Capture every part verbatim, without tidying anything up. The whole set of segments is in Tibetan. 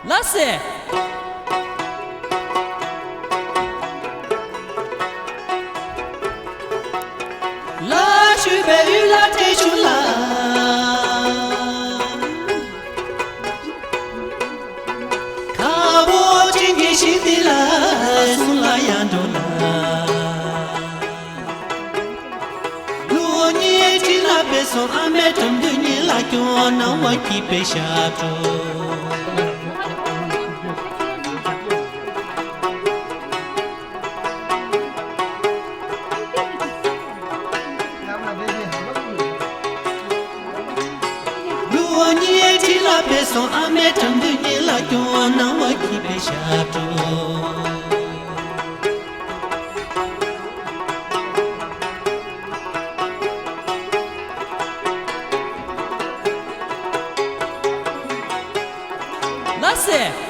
ལགས་སེ། ལ་ཞུ་བའི་ཡུལ་ལ་ཐེ་ཆུ་ལ། ཁ་བོ་ཅན་གྱི་ཤིང་འདི་ལ་སུ་ལ་ཡང་འགྲོ་ལ། ལུ་གཉིས་ཅི་ལ་པེ་སོང་ཨ་མའི་དམ་དུ་ཉིད་ལ་སྐྱོང་ན་བ་ཀི་པེ་ཤ་ཏོ། ལུ་གཉིས་ཅི་ལ་པེ་སོང་ཨ་མའི་དམ་དུ་ཉིད་ལ་སྐྱོང་ན་བ་ཀི་པེ་ཤ་ཏོ། ལགས་སེ།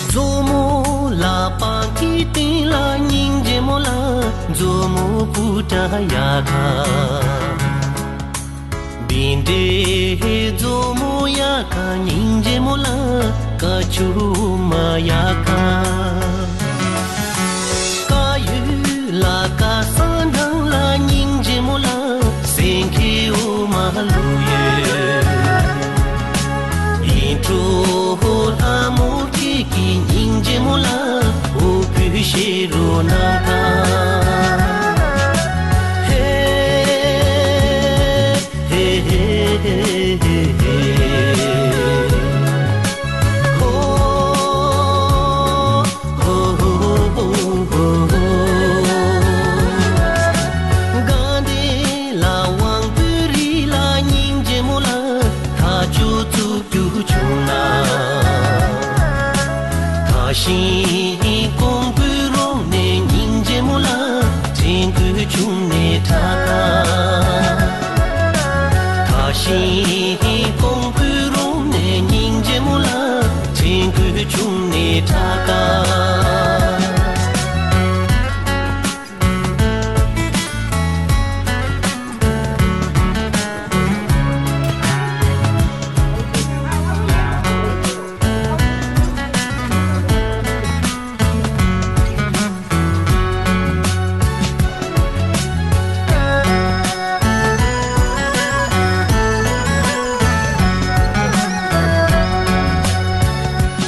མཛོ་མོ་ལ་པང་ཁའི་སྟེང་ལ་སྙིང་རྗེ་མོ་ལ། མཛོ་མོ་སྤུ་ཏྲ་ཡ་ཁ། བིན་ཏེ་མཛོ་མོ་ཡ་ཁ། སྙིང་རྗེ་མོ་ལ་ཀ་ཆུ་མ་ཡ་ཁ། ཀ་ཡུ་ལ་ཀ་ས་ནང་ལ་སྙིང་རྗེ་མོ་ལ། སེང་གེ་འོ་མ་ལུ་ཡོད། ཡིན་འགྲོ་ལྷ་མོ་ཁྱེད་ཀྱི་སྙིང་རྗེ་མོ་ལ། འོ་བུ་ཤེ་རོ་ན་ཀ། ཧེ། ཧེ་ཧེ་ཧེ་ཧེ་ཧེ། ཧོ། ཧོ་ཧོ་ཧོ་ཧོ་ཧོ། དགའ་ལྡན་ལ་དབང་པོའི་རི་ལ་སྙིང་རྗེ་མོ་ལ། ཐག་ཆོད་བཙུགས་རྒྱུ་བྱུང་ན། ཐག་ཤིང་ཀོང་པོའི་རོང་ནས་སྙིང་རྗེ་མོ་ལ། དྲན་དགོས་བྱུང་ནས་ཁྲ་ཁ། ཐག་ཤིང་ཀོང་པོའི་རོང་ནས་སྙིང་རྗེ་མོ་ལ། དྲན་དགོས་བྱུང་ནས་ཁྲ་ཁ།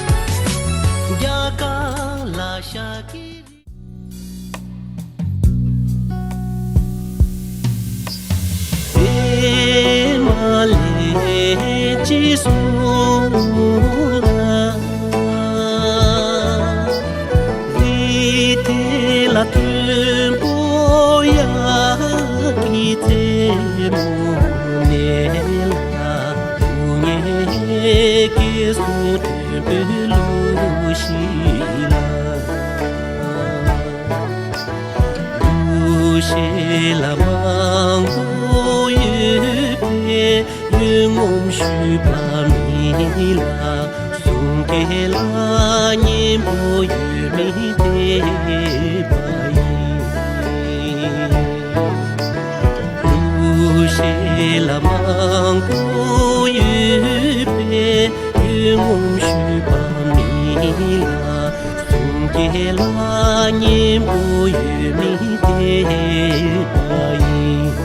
རྒྱ་གར་ལ་ཤ་ཀི་རི། ཨེ་མ་ལེ་ཅི་སུ་ལ། རི་དེ་ལ་མཐོན་པོ་ཡ་གི་རྩེ་མོ་ནས་ལ། སྡུག་བསྔལ་སྐྱེས་སོང་མཐོན་པོའི་ལུས་ཤིག་ལ། ལུས་ཤེས་ལ་མང་པོ་ཡོད་པས། ཡུལ་ངོམ་ཞུས་པ་མི་ལ། གསུང་སྐད་ལ་སྙན་པོ་ཡོད་མི་བདེན་པ་ཡིན། ལུས་ཤེས་ལ་མང་པོ་ཡོད་པས། ཡུལ་ངོམ་ཞུས་པ་མི་ལ། གསུང་སྐད་ལ་སྙན་པོ་ཡོད་མི་བདེན་པ་ཡིན།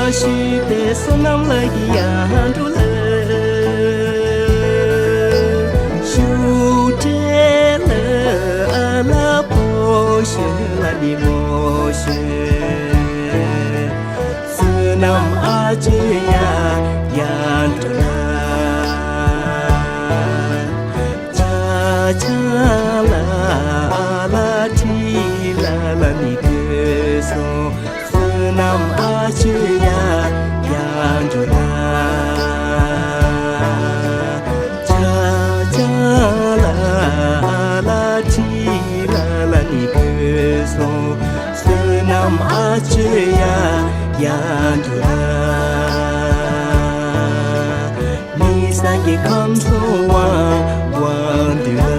ཞུས་པའི་བསོད་ནམས་ལ་ཡི་ཡང་འགྲོ་ལ། ཞུ་ཏེ་ལ་ཨ་ལ་པོ་ཤེ་ལ་ནི་མོ་ཤེ། བསོད་ནམས་ཨ་ཅེ་ཡ་ཡང་འགྲོ་ལ། ཆ་ཆ་ལ་ཨ་ལ་ཁྲི་ལ་ལ་ནི་གོས་སོང་། བསོད་ནམས་ཨ་ཅེ་ཡ་ཡང་འགྲོ་ལ། ཆ་ཆ་ལ་ཨ་ལ་ཁྲི་ལ་ལ་ནི་གོས་སོང་། བསོད་ནམས་ཨ་ཅེ་ཡ་ཡང་འགྲོ་ལ། མི་སངས་རྒྱས་ཁམས་གསུམ་དབང་དབང་འདུས་ལ།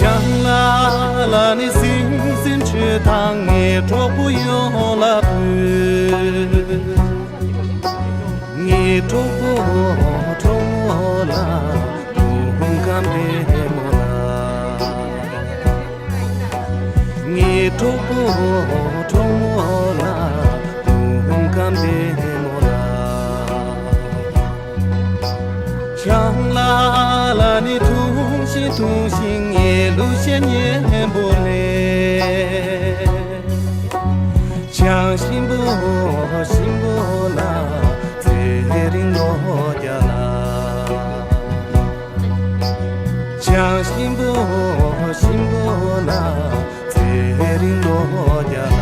ཆང་ལ་ལ་ནི་སིང་སིང་ཆུ་དང་ངའི་གྲོགས་པོ་ཡོང་ལ་བུ། ངའི་གྲོགས་པོ་གྲོགས་མོ་ལ་དུང་སྐམ་པའི་མོ་ལ། ངའི་གྲོགས་པོ་གྲོགས་མོ་ལ་དུང་སྐམ་པའི་མོ་ལ། ཆང་ལ་ལ་ནི་འཐུང་ཞིང་འཐུང་ཞིང་ངའི་ལུས་ཤེས་ཉན་པོ་ལས། ཆང་ཞིམ་པོ་ཞིམ་པོ་ལ་ཚེ་རིང་ལོ་བརྒྱ་ལ། ཆང་ཞིམ་པོ་ཞིམ་པོ་ལ་ཚེ་རིང་ལོ་བརྒྱ་ལ།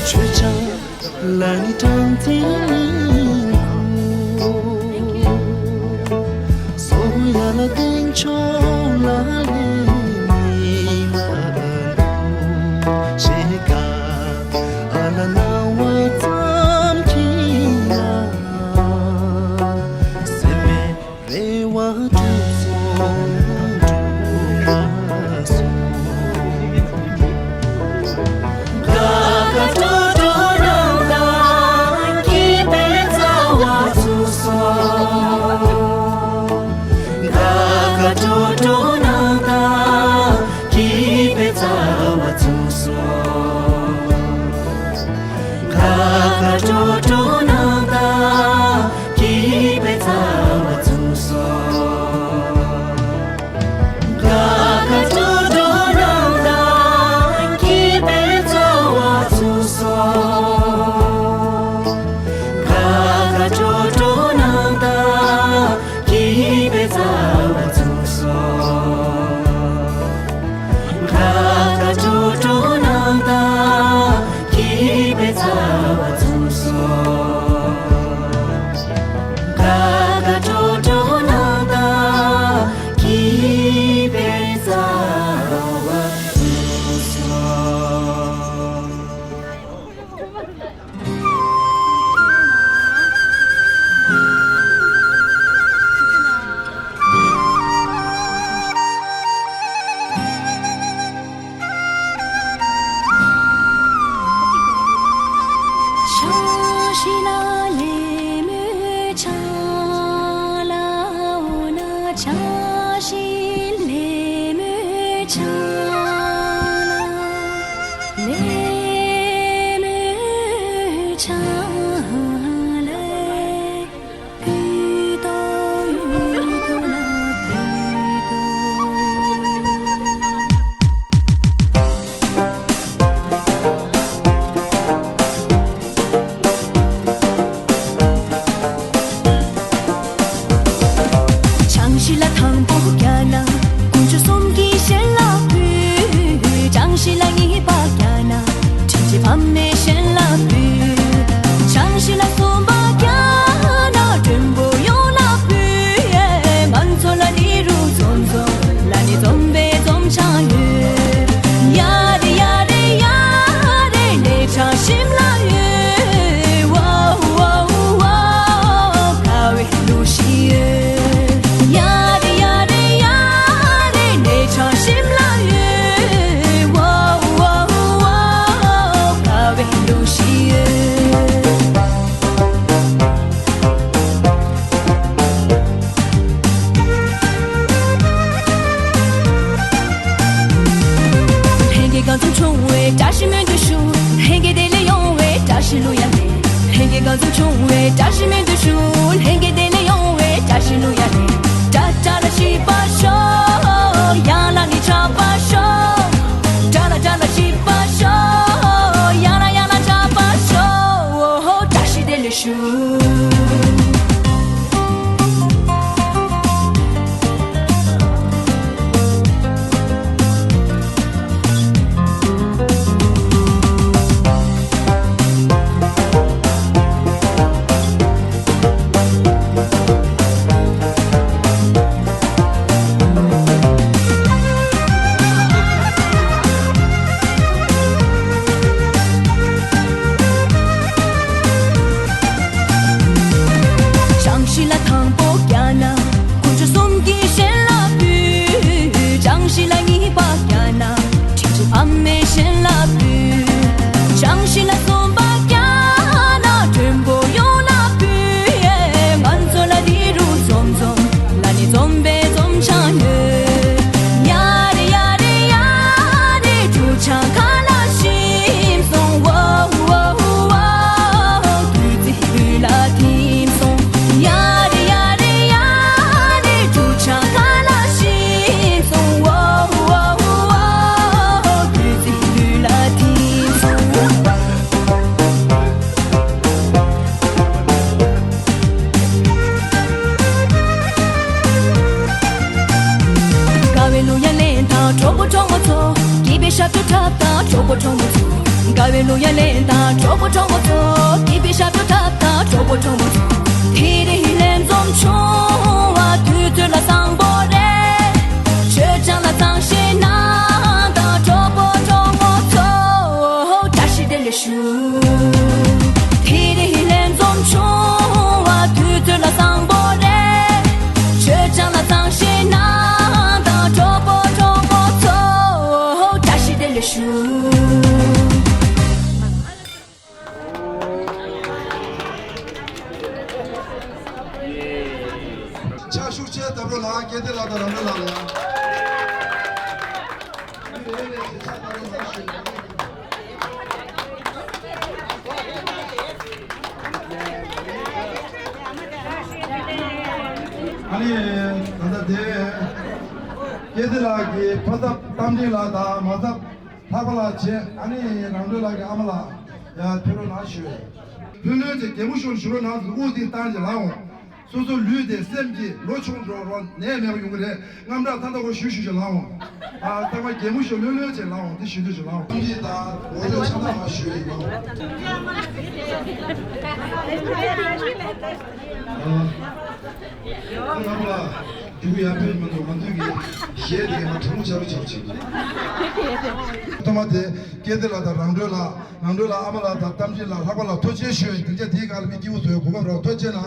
ཆོས་ཆང་ལ་ནི་དྲང་ཚིག་ཁུ། སོ་ཡ་ལ་གདན་ཆོག་ལ་ལེ་མི་ལ་ལུ་ཤེ་ཀ་ཨ་ལ་ན་བ་ཙམ་གྱི་ལ་སེམས་མེད། རེ་བ་དྲུག་སོང་དྲུག་ལ་སོང་། ག་ག་ཏོ་ཏོ་ནང་ད་སྐྱིད་པའི་རྩ་བ་ཚུགས་སོང་། ག་ག་ཏོ་ཏོ་ནང་ད་ བྱང་ཤི་ལ་དང་པོ་བརྒྱ་ན་དཀོན་མཆོག་གསུམ་གྱི་ཞལ་ལག་ཕུལ། བྱང་ཤི་ལ་གཉིས་པ་བརྒྱ་ན་དྲིན་ཅན་བུ་མོའི་ཞལ་ལག་ཕུལ། བྱང་ཤི་ལ་གསུམ་པ་བརྒྱ་ན་མགྲོན་པོ་ཡོངས་ལ་ཕུལ། ང་ཚོ་ལ་ནི་རུ་འཛོམས་འཛོམས་ལ་ནི་འཛོམས་པའི་འཛོམས་ཆང་ཡོད། ཡ་རེ་ཡ་རེ་ཡ་རེ་ནས་ཆང་ཞིམ་ལ་ཡོད། ཝའོ་ཝའོ་ཝའོ་དགའ་བའི་གླུ་ཞིག་ཡོད། ཡ་རེ་ཡ་རེ་ཡ་རེ་ནས་ཆང་ཞིམ་ལ་ཡོད། ཝའོ་ཝའོ་ཝའོ་དགའ་བའི་གླུ་ཞིག་ཡོད། ལྷན་རྒྱས་དགའ་འཛུམ་བྱུང་བའི་བཀྲ་ཤིས་སྨོན་འདུན་ཞུ། ལྷན་རྒྱས་བདེ་ལེགས་ཡོང་བའི་བཀྲ་ཤིས་གླུ་ཡང་ལེན། ལྷན་རྒྱས་དགའ་འཛུམ་བྱུང་བའི་བཀྲ་ཤིས་སྨོན་འདུན་ཞུ། ལྷན་རྒྱས་བདེ་ལེགས་ཡོང་བའི་བཀྲ་ཤིས་གླུ་ཡང་ལེན། ཏྲ་ཏྲ་ལ་ཤི་པ་ཤོ། ཡ་ལ་ནི་ཆ་པ་ཤོ། ཏྲ་ལ་ཏྲ་ལ་ཤི་པ་ཤོ། ཡ་ལ་ཡ་ལ་ཆ་པ་ཤོ། བཀྲ་ཤིས་བདེ་ལེགས་ཞུ། བྱང་ཤི་ལ་དང་པོ་བརྒྱ་ན་དཀོན་མཆོག་གསུམ་གྱི་ཞལ་ལག་ཕུལ། བྱང་ཤི་ལ་གཉིས་པ་བརྒྱ་ན་དྲིན་ཅན་བུ་མོའི་ཞལ་ལག་ཕུལ། བྱང་ཤི་ལ་གསུམ་པ་བརྒྱ་ན་མགྲོན་པོ་ཡོངས་ལ་ཕུལ། ང་ཚོ་ལ་འདི་རུ་འཛོམས་འཛོམས་ལ་ནི་འཛོམས་པའི་འཛོམས་ཆང་ཡོད། ཡ་རེ་ཡ་རེ་ཡ་རེ་འབྲུ་ཆང་ཁ་ལ་ཞིམ་སོང་། ཝའོ་ཝའོ་ཝའོ་བདུད་རྩི་ལུས་ལ་ཐིམ་སོང་། ཡ་རེ་ཡ་རེ་ཡ་རེ་འབྲུ་ཆང་ཁ་ལ་ཞིམ་སོང་། ཝའོ་ཝའོ་ཝའོ་བདུད་རྩི་ལུས་ལ་ཐིམ་སོང་། དགའ་བའི་གླུ་ཡང་ལེན་དང་གྲོགས་པོ་གྲོགས་མོ་ཚོ། སྐྱིད་པའི་ཞབས་བྲོ་འཁྲབ་དང་གྲོགས་པོ་གྲོགས་མོ་ཚོ། དགའ་བའི་གླུ་ཡང་ལེན་དང་གྲོགས་པོ་གྲོགས་མོ་ཚོ། སྐྱིད་པའི་ཞབས་བྲོ་འཁྲབ་དང་གྲོགས་པོ་གྲོགས་མོ་ཚོ། དེ་རིང་ལྷན་འཛོམས་བྱུང་བ་དུས་ཚོད་ལ་བཟང་པོ་རེད། མཆོད་ཆང་ལ་གཙང་བཞེས་གནང་དང་གྲོགས་པོ་གྲོགས་མོ་ཚོ། བཀྲ་ཤིས་བདེ་ལེགས་ཞུ། དེ་རིང་ལྷན་འཛོམས་བྱུང་བ་དུས་ཚོད་ལ་བཟང་པོ་རེད། མཆོད་ཆང་ལ་གཙང་བཞེས་གནང་དང་གྲོགས་པོ་གྲོགས་མོ་ཚོ། བཀྲ་ཤིས་བདེ་ལེགས་ཞུ། ཕྱག་ཤུགས་ཆེ་ལྟ་བུ་ལ་སྐལ་ལྡན་ལགས་དང་རང་གྲོལ་ལགས་ལ། ཨ་ནི་ད་ལྟ་དེ་སྐལ་ལྡན་ལགས་ཀྱི་ཕ་ཚབ་རྟ་མགྲིན་ལགས་དང་མ་ཚབ་ལྷག་པ་ལགས་བྱས། ཨ་ནི་རང་གྲོལ་ལགས་ཀྱི་ཨ་མ་ལགས་ཡ་ཕེབས་རོགས་གནང་ཞུ། ལྷོད་ལྷོད་ཀྱི་གད་མོ་ཤོར་ཞུ་རོགས་གནང་། དབུགས་འདི་བཏང་ཀྱི་ལགས་འོང་། སོ་སོ་ལུས་དེ་སེམས་ཀྱི་ལོ་ཆུང་འགྲོ་རོགས་ནད་མེད་པ་ཡོང་གི་རེད། རྔམ་དྲག་ཐ་ཐ་གོ་ཞུ་ཞུ་ཞུ་ལགས་འོང་། ཨ་ཚང་མ་གད་མོ་ཤོར་ལྷོད་ལྷོད་བྱས་ལགས་འོང་། འདི་ཞུ་དུས་ཞུ་ལགས་འོང་། ཐུགས་རྗེ་དང་ངོ་སྤྲོད་ཆ་ཚང་མ་ཞུ་ཡི་ལགས་འོང་། ཨ་ང་ལ་རྒྱུག་ཡ་ཕན་མི་འདུག་ང་ཚོའི་གི་གཞས་དེ་ང་དྲང་མོ་ཆ་རུ་ཆ་རུ་བྱེད་ཀྱི་འདུག་ཐོག་མ་དེ་སྐལ་ལྡན་ལགས་དང་རང་གྲོལ་ལགས། རང་གྲོལ་ལགས་ཨ་མ་ལགས་དང་རྟ་མགྲིན་ལགས་ལྷག་པ་ལ་ཐུགས་རྗེ་ཆེ་ཞུ་ཡི། དེ་རྗེས་དེའི་སྒང་ལ་མི་སྐྱིད་པོ་བཟོ་ཡི་གོ་སྐབས་རག་ཐུགས་རྗེ་གནང་།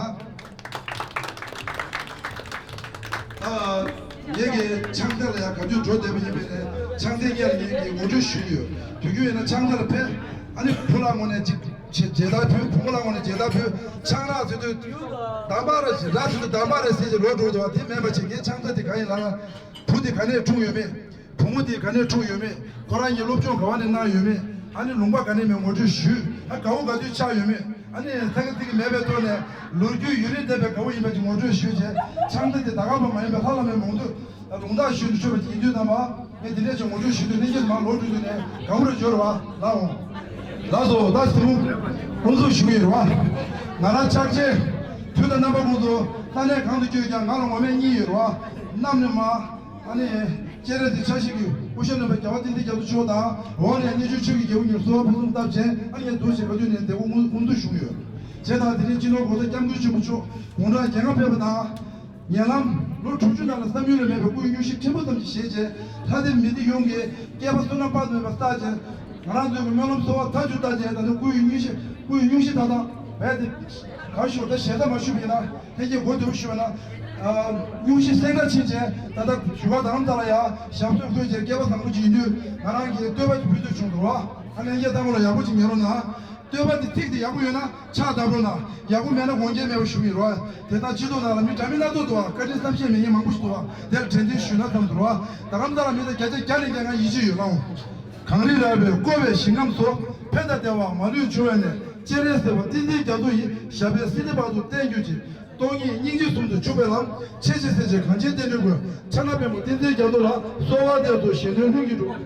ཨ། ངེད་ཀྱི་ཕྱག་འཚལ་ལ་ཡང་ག་དུས་འགྲོ་བསྡད་པ་ཡིན་པས་ནས་ཕྱག་འཚལ་སྔོན་ལ་ངེད་ཀྱིས་ངོ་སྤྲོད་ཞུས་ཡོད། དུས་རྒྱུན་ཡིན་ན་ཕྱག་འཚལ་ལ་ཕེབས། ཨ་ནི་བུ་ལ་དངོས་གནས་ཅིག་ ཆེ་མཇལ་དར་ཕུལ། བུ་མོ་ལ་དངོས་ནས་མཇལ་དར་ཕུལ། ཆང་རག་ཟེར་དུས་དམ་པ་རེད་ཟེར། རག་ཟེར་དུས་དམ་པ་རེད་ཟེར་གྱི་ལོག་འགྲོ་འདུག་བ། དེ་མེད་པ་བྱེད་མཁན་ཆང་རག་དེ་ག་ཡིན་ལབ་ན། བུ་དེ་ག་ནས་འཁྲུངས་ཡོད་མེད། བུ་མོ་དེ་ག་ནས་འཁྲུངས་ཡོད་མེད། ཁོ་རང་གཉིས་སློབ་སྦྱོང་ག་བ་ནས་གནང་ཡོད་མེད། ཨ་ནི་ལུང་པ་ག་ནས་མེད་ངོ་སྤྲོད་ཞུས། ཨ་དགའ་བོ་དགའ་སྤྲོ་ཆགས་ཡོད་མེད། ཨ་ནི་ཚ་གི་ཚིག་གི་མེད་པའི་ཐོག་ནས་ལོ་རྒྱུས་ཡུན་རིང་ལྡན་པའི་དགའ་བོ་ཡིན་པ་ཅིག་ངོ་སྤྲོད་ཞུས་བྱས། ཆང་རག་དེ་ད་ག་པ་མ་ཡིན་པའི་ལྷ་བླ་མའི་མང་ཐོས་ལ་དུང་རྟགས་ཞུས་ནས་མཆོད་པ་ཡིན་དུས་ཙམ་པ། ངས་འདི་འདྲས་ཀྱི་ངོ་སྤྲོད་ཞུས་དུས་གླེང་གཞི་མར་ལོག་འགྲོ་དུས་ནས་དགའ་བོ་རེ་འབྱོར་བ་ལགས་འོང་། ལགས་སོ། ད་དེ་རིང་དབུ་འཛུགས་ཞུ་གི་ཡོད་རེད་བ། ང་རང་ཕྱག་ཆེན་དུས་དང་རྣམ་པ་ཀུན་ཏུ་ས་གནས་གང་དུ་བསྐྱོད་ཀྱང་ང་ལ་ངོ་མས་གཉིས་ཡོད་རེད་བ། གནམ་ནས་མར། ཨ་ནི་སྤྱན་རས་གཟིགས་ཕྱག་བཞེས་ཀྱི་སྐུ་ཞབས་རྣམ་པ་རྒྱལ་བ་བསྟན་འཛིན་རྒྱ་མཚོ་མཆོག་དང་། འོག་ནས་གནས་ཆུང་ཆོས་ཀྱི་རྒྱལ་པོ་ཉེར་གསུམ་ཕུན་སུམ་ཚོགས་པ་ཅན། ཨ་ནི་ངས་འདུག་ཞེས་ག་དུས་ནས་དེ་དབུ་དབུ་འཛུགས་ཞུ་གི་ཡོད། བྱས་ཙང་དེ་རིང་སྤྱི་ནོར་གོང་ས་སྐྱབས་མགོན་ཆེན་པོ་མཆོག་དགུང་གྲངས་བརྒྱད་ལྔ་ཕེབས་པ་དང་། ཉེ་ལམ་ལོ་དྲུག་ཅུ་ནང་ལ་བསམ་ཡུལ་ལས་མེད་པའི་སྐུའི་སྙུང་གཞི་ཕྲན་བུ་ཙམ་ཞིག་བཞེས་རྗེས། ལྷ་སྡེ་མི་སྡེ་ཡོངས་ཀྱི་སྐལ་པ་བསོད་ནམས་དཔག་ཏུ་མེད་པ་བསགས་རྗེས། ང་རང་ཚོའི་སྨོན་ལམ་གསོལ་བ་མཐའ་མཇུག་བཏབ་རྗེས། ད་ནི་སྐུའི་སྙུང་གཞི། སྐུའི་སྙུང་གཞི་ད་ལྟ་བས་ཏེ། གང་ཞུ་ད་ཞལ་ཏ་མ་ཞུས་པ་ཡིན་ན། ལྷན་རྒྱས་གོ་བདེ་པོ་ཞུས་པ་ན། ཨ། སྙུང་གཞི་སེང་སྒྲ་ཕྱིན་རྗེས་ད་ལྟ་བཞུགས་སྒར་རྡ་རམ་ས་ལ་ཡ་ཞབས་སོར་བཀོད་རྗེས་སྐལ་པ་བཟང་པོ་ཅིག་ཡིན་དུས། ང་རང་གིས་བསྟོད་པ་ཅིག་ཕུལ་འདོད་བྱུང་འདུག་བ། ཨ་ལྷན་རྒྱས་ཚང་མ་ལ་ཡག་པོ་ཅིག་ཉན་རོགས་གནང་། བསྟོད་པ་དེ་ཚིག་དེ་ཡག་པོ་ཡོད་ན་ཕྱག་བརྡབ་རོགས་གནང་། ཡག་པོ་མེད་ན་དགོངས་འགལ་མེད་པ་ཞུ་གི་ཡིན་རོགས། དེ་ལྟར་སྤྱི་ཚོགས་ནང་ལ་མི་འདྲ་མིན་སྣ་ཚོགས་འདུག་བ། བཀའ་དྲིན་བསམ་ཤེས་མེད་མཁན་མང་པོ་ཞིག་འདུག་བ། དེ་ལ་དྲན་རྟེན་ཞུས་ན་བསམ་འདུག་བ། རྡ་རམ་ས་ལ་མི་དང་བརྒྱ་ཆ་བརྒྱ་ལས་བརྒལ་ང་ཡིད་ཆེས་ཡོད་ལགས་འོང་། གངས་རི་རལ་པའི་བསྐོར་བའི་ཞིང་ཁམས་སུ། ཕན་དང་བདེ་བ་མ་ལུས་འབྱུང་བའི་གནས། སྤྱན་རས་གཟིགས་དཔལ་བསྟན་འཛིན་རྒྱ་མཚོ་ཡི། ཞབས་པད་སྲིད་མཐའི་བར་དུ་བརྟན་གྱུར་ཅིག། སྟོང་ཉིད་སྙིང་རྗེ་གསུམ་དུ་འཇུག་པའི་ལམ། ཆེས་ཆེར་གསལ་བྱེད་གངས་ཅན་བསྟན་འགྲོའི་མགོན། ཕྱག་ན་པདྨོ་བསྟན་འཛིན་རྒྱ་མཚོ་ལ། གསོལ་བ་འདེབས་སོ་གཞན་དོན་ལྷུན་གྱིས་འགྲུབ།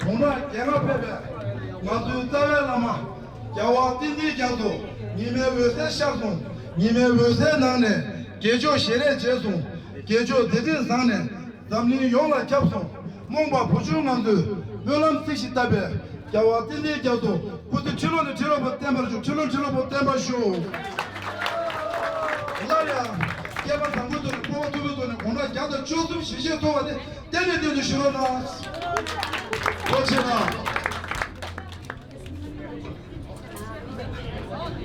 དགུང་གྲངས་བརྒྱད་ལྔ་ཕེབས་པའི་ང་ཚོའི་རྩ་བའི་བླ་མ། རྒྱལ་བ་བསྟན་འཛིན་རྒྱ་མཚོ། ཉི་མའི་འོད་ཟེར་ཤར་སོང་། ཉི་མའི་འོད་ཟེར་ནང་ནས། རྒྱལ་མཆོག་ཞལ་རས་མཇལ་སོང་། རྒྱལ་མཆོག་མཛད་འཕྲིན་བཟང་ནས། འཛམ་གླིང་ཡོངས་ལ་ཁྱབ་སོང་། རྨོངས་པ་བུ་ཆུང་ང་ཚོས་སྨོན་ལམ་ཚིག་བཞིན་བཏབ་པའི། རྒྱལ་བ་བསྟན་འཛིན་རྒྱ་མཚོ། སྐུ་ཚེ་ཁྲི་ལོ་ནས་ཁྲི་ལོ་བར་བརྟན་པར་བཞུགས། ཁྲི་ལོ་ཁྲི་ལོ་བར་བརྟན་པར་བཞུགས། སླར་ཡང་སྐལ་པ་བཟང་པོའི་ཐོག་ནས། སྤོབས་པ་མཐོན་པོའི་ཐོག་ནས་དགུང་གྲངས་བརྒྱ་དང་བཅུ་གསུམ་ཞལ་བཞེས་ཐོབ་པ་དེ་གཏན་ནས་གཏན་དུ་ཞུ་རོགས་གནང་། ཐུགས་རྗེ་གནང་།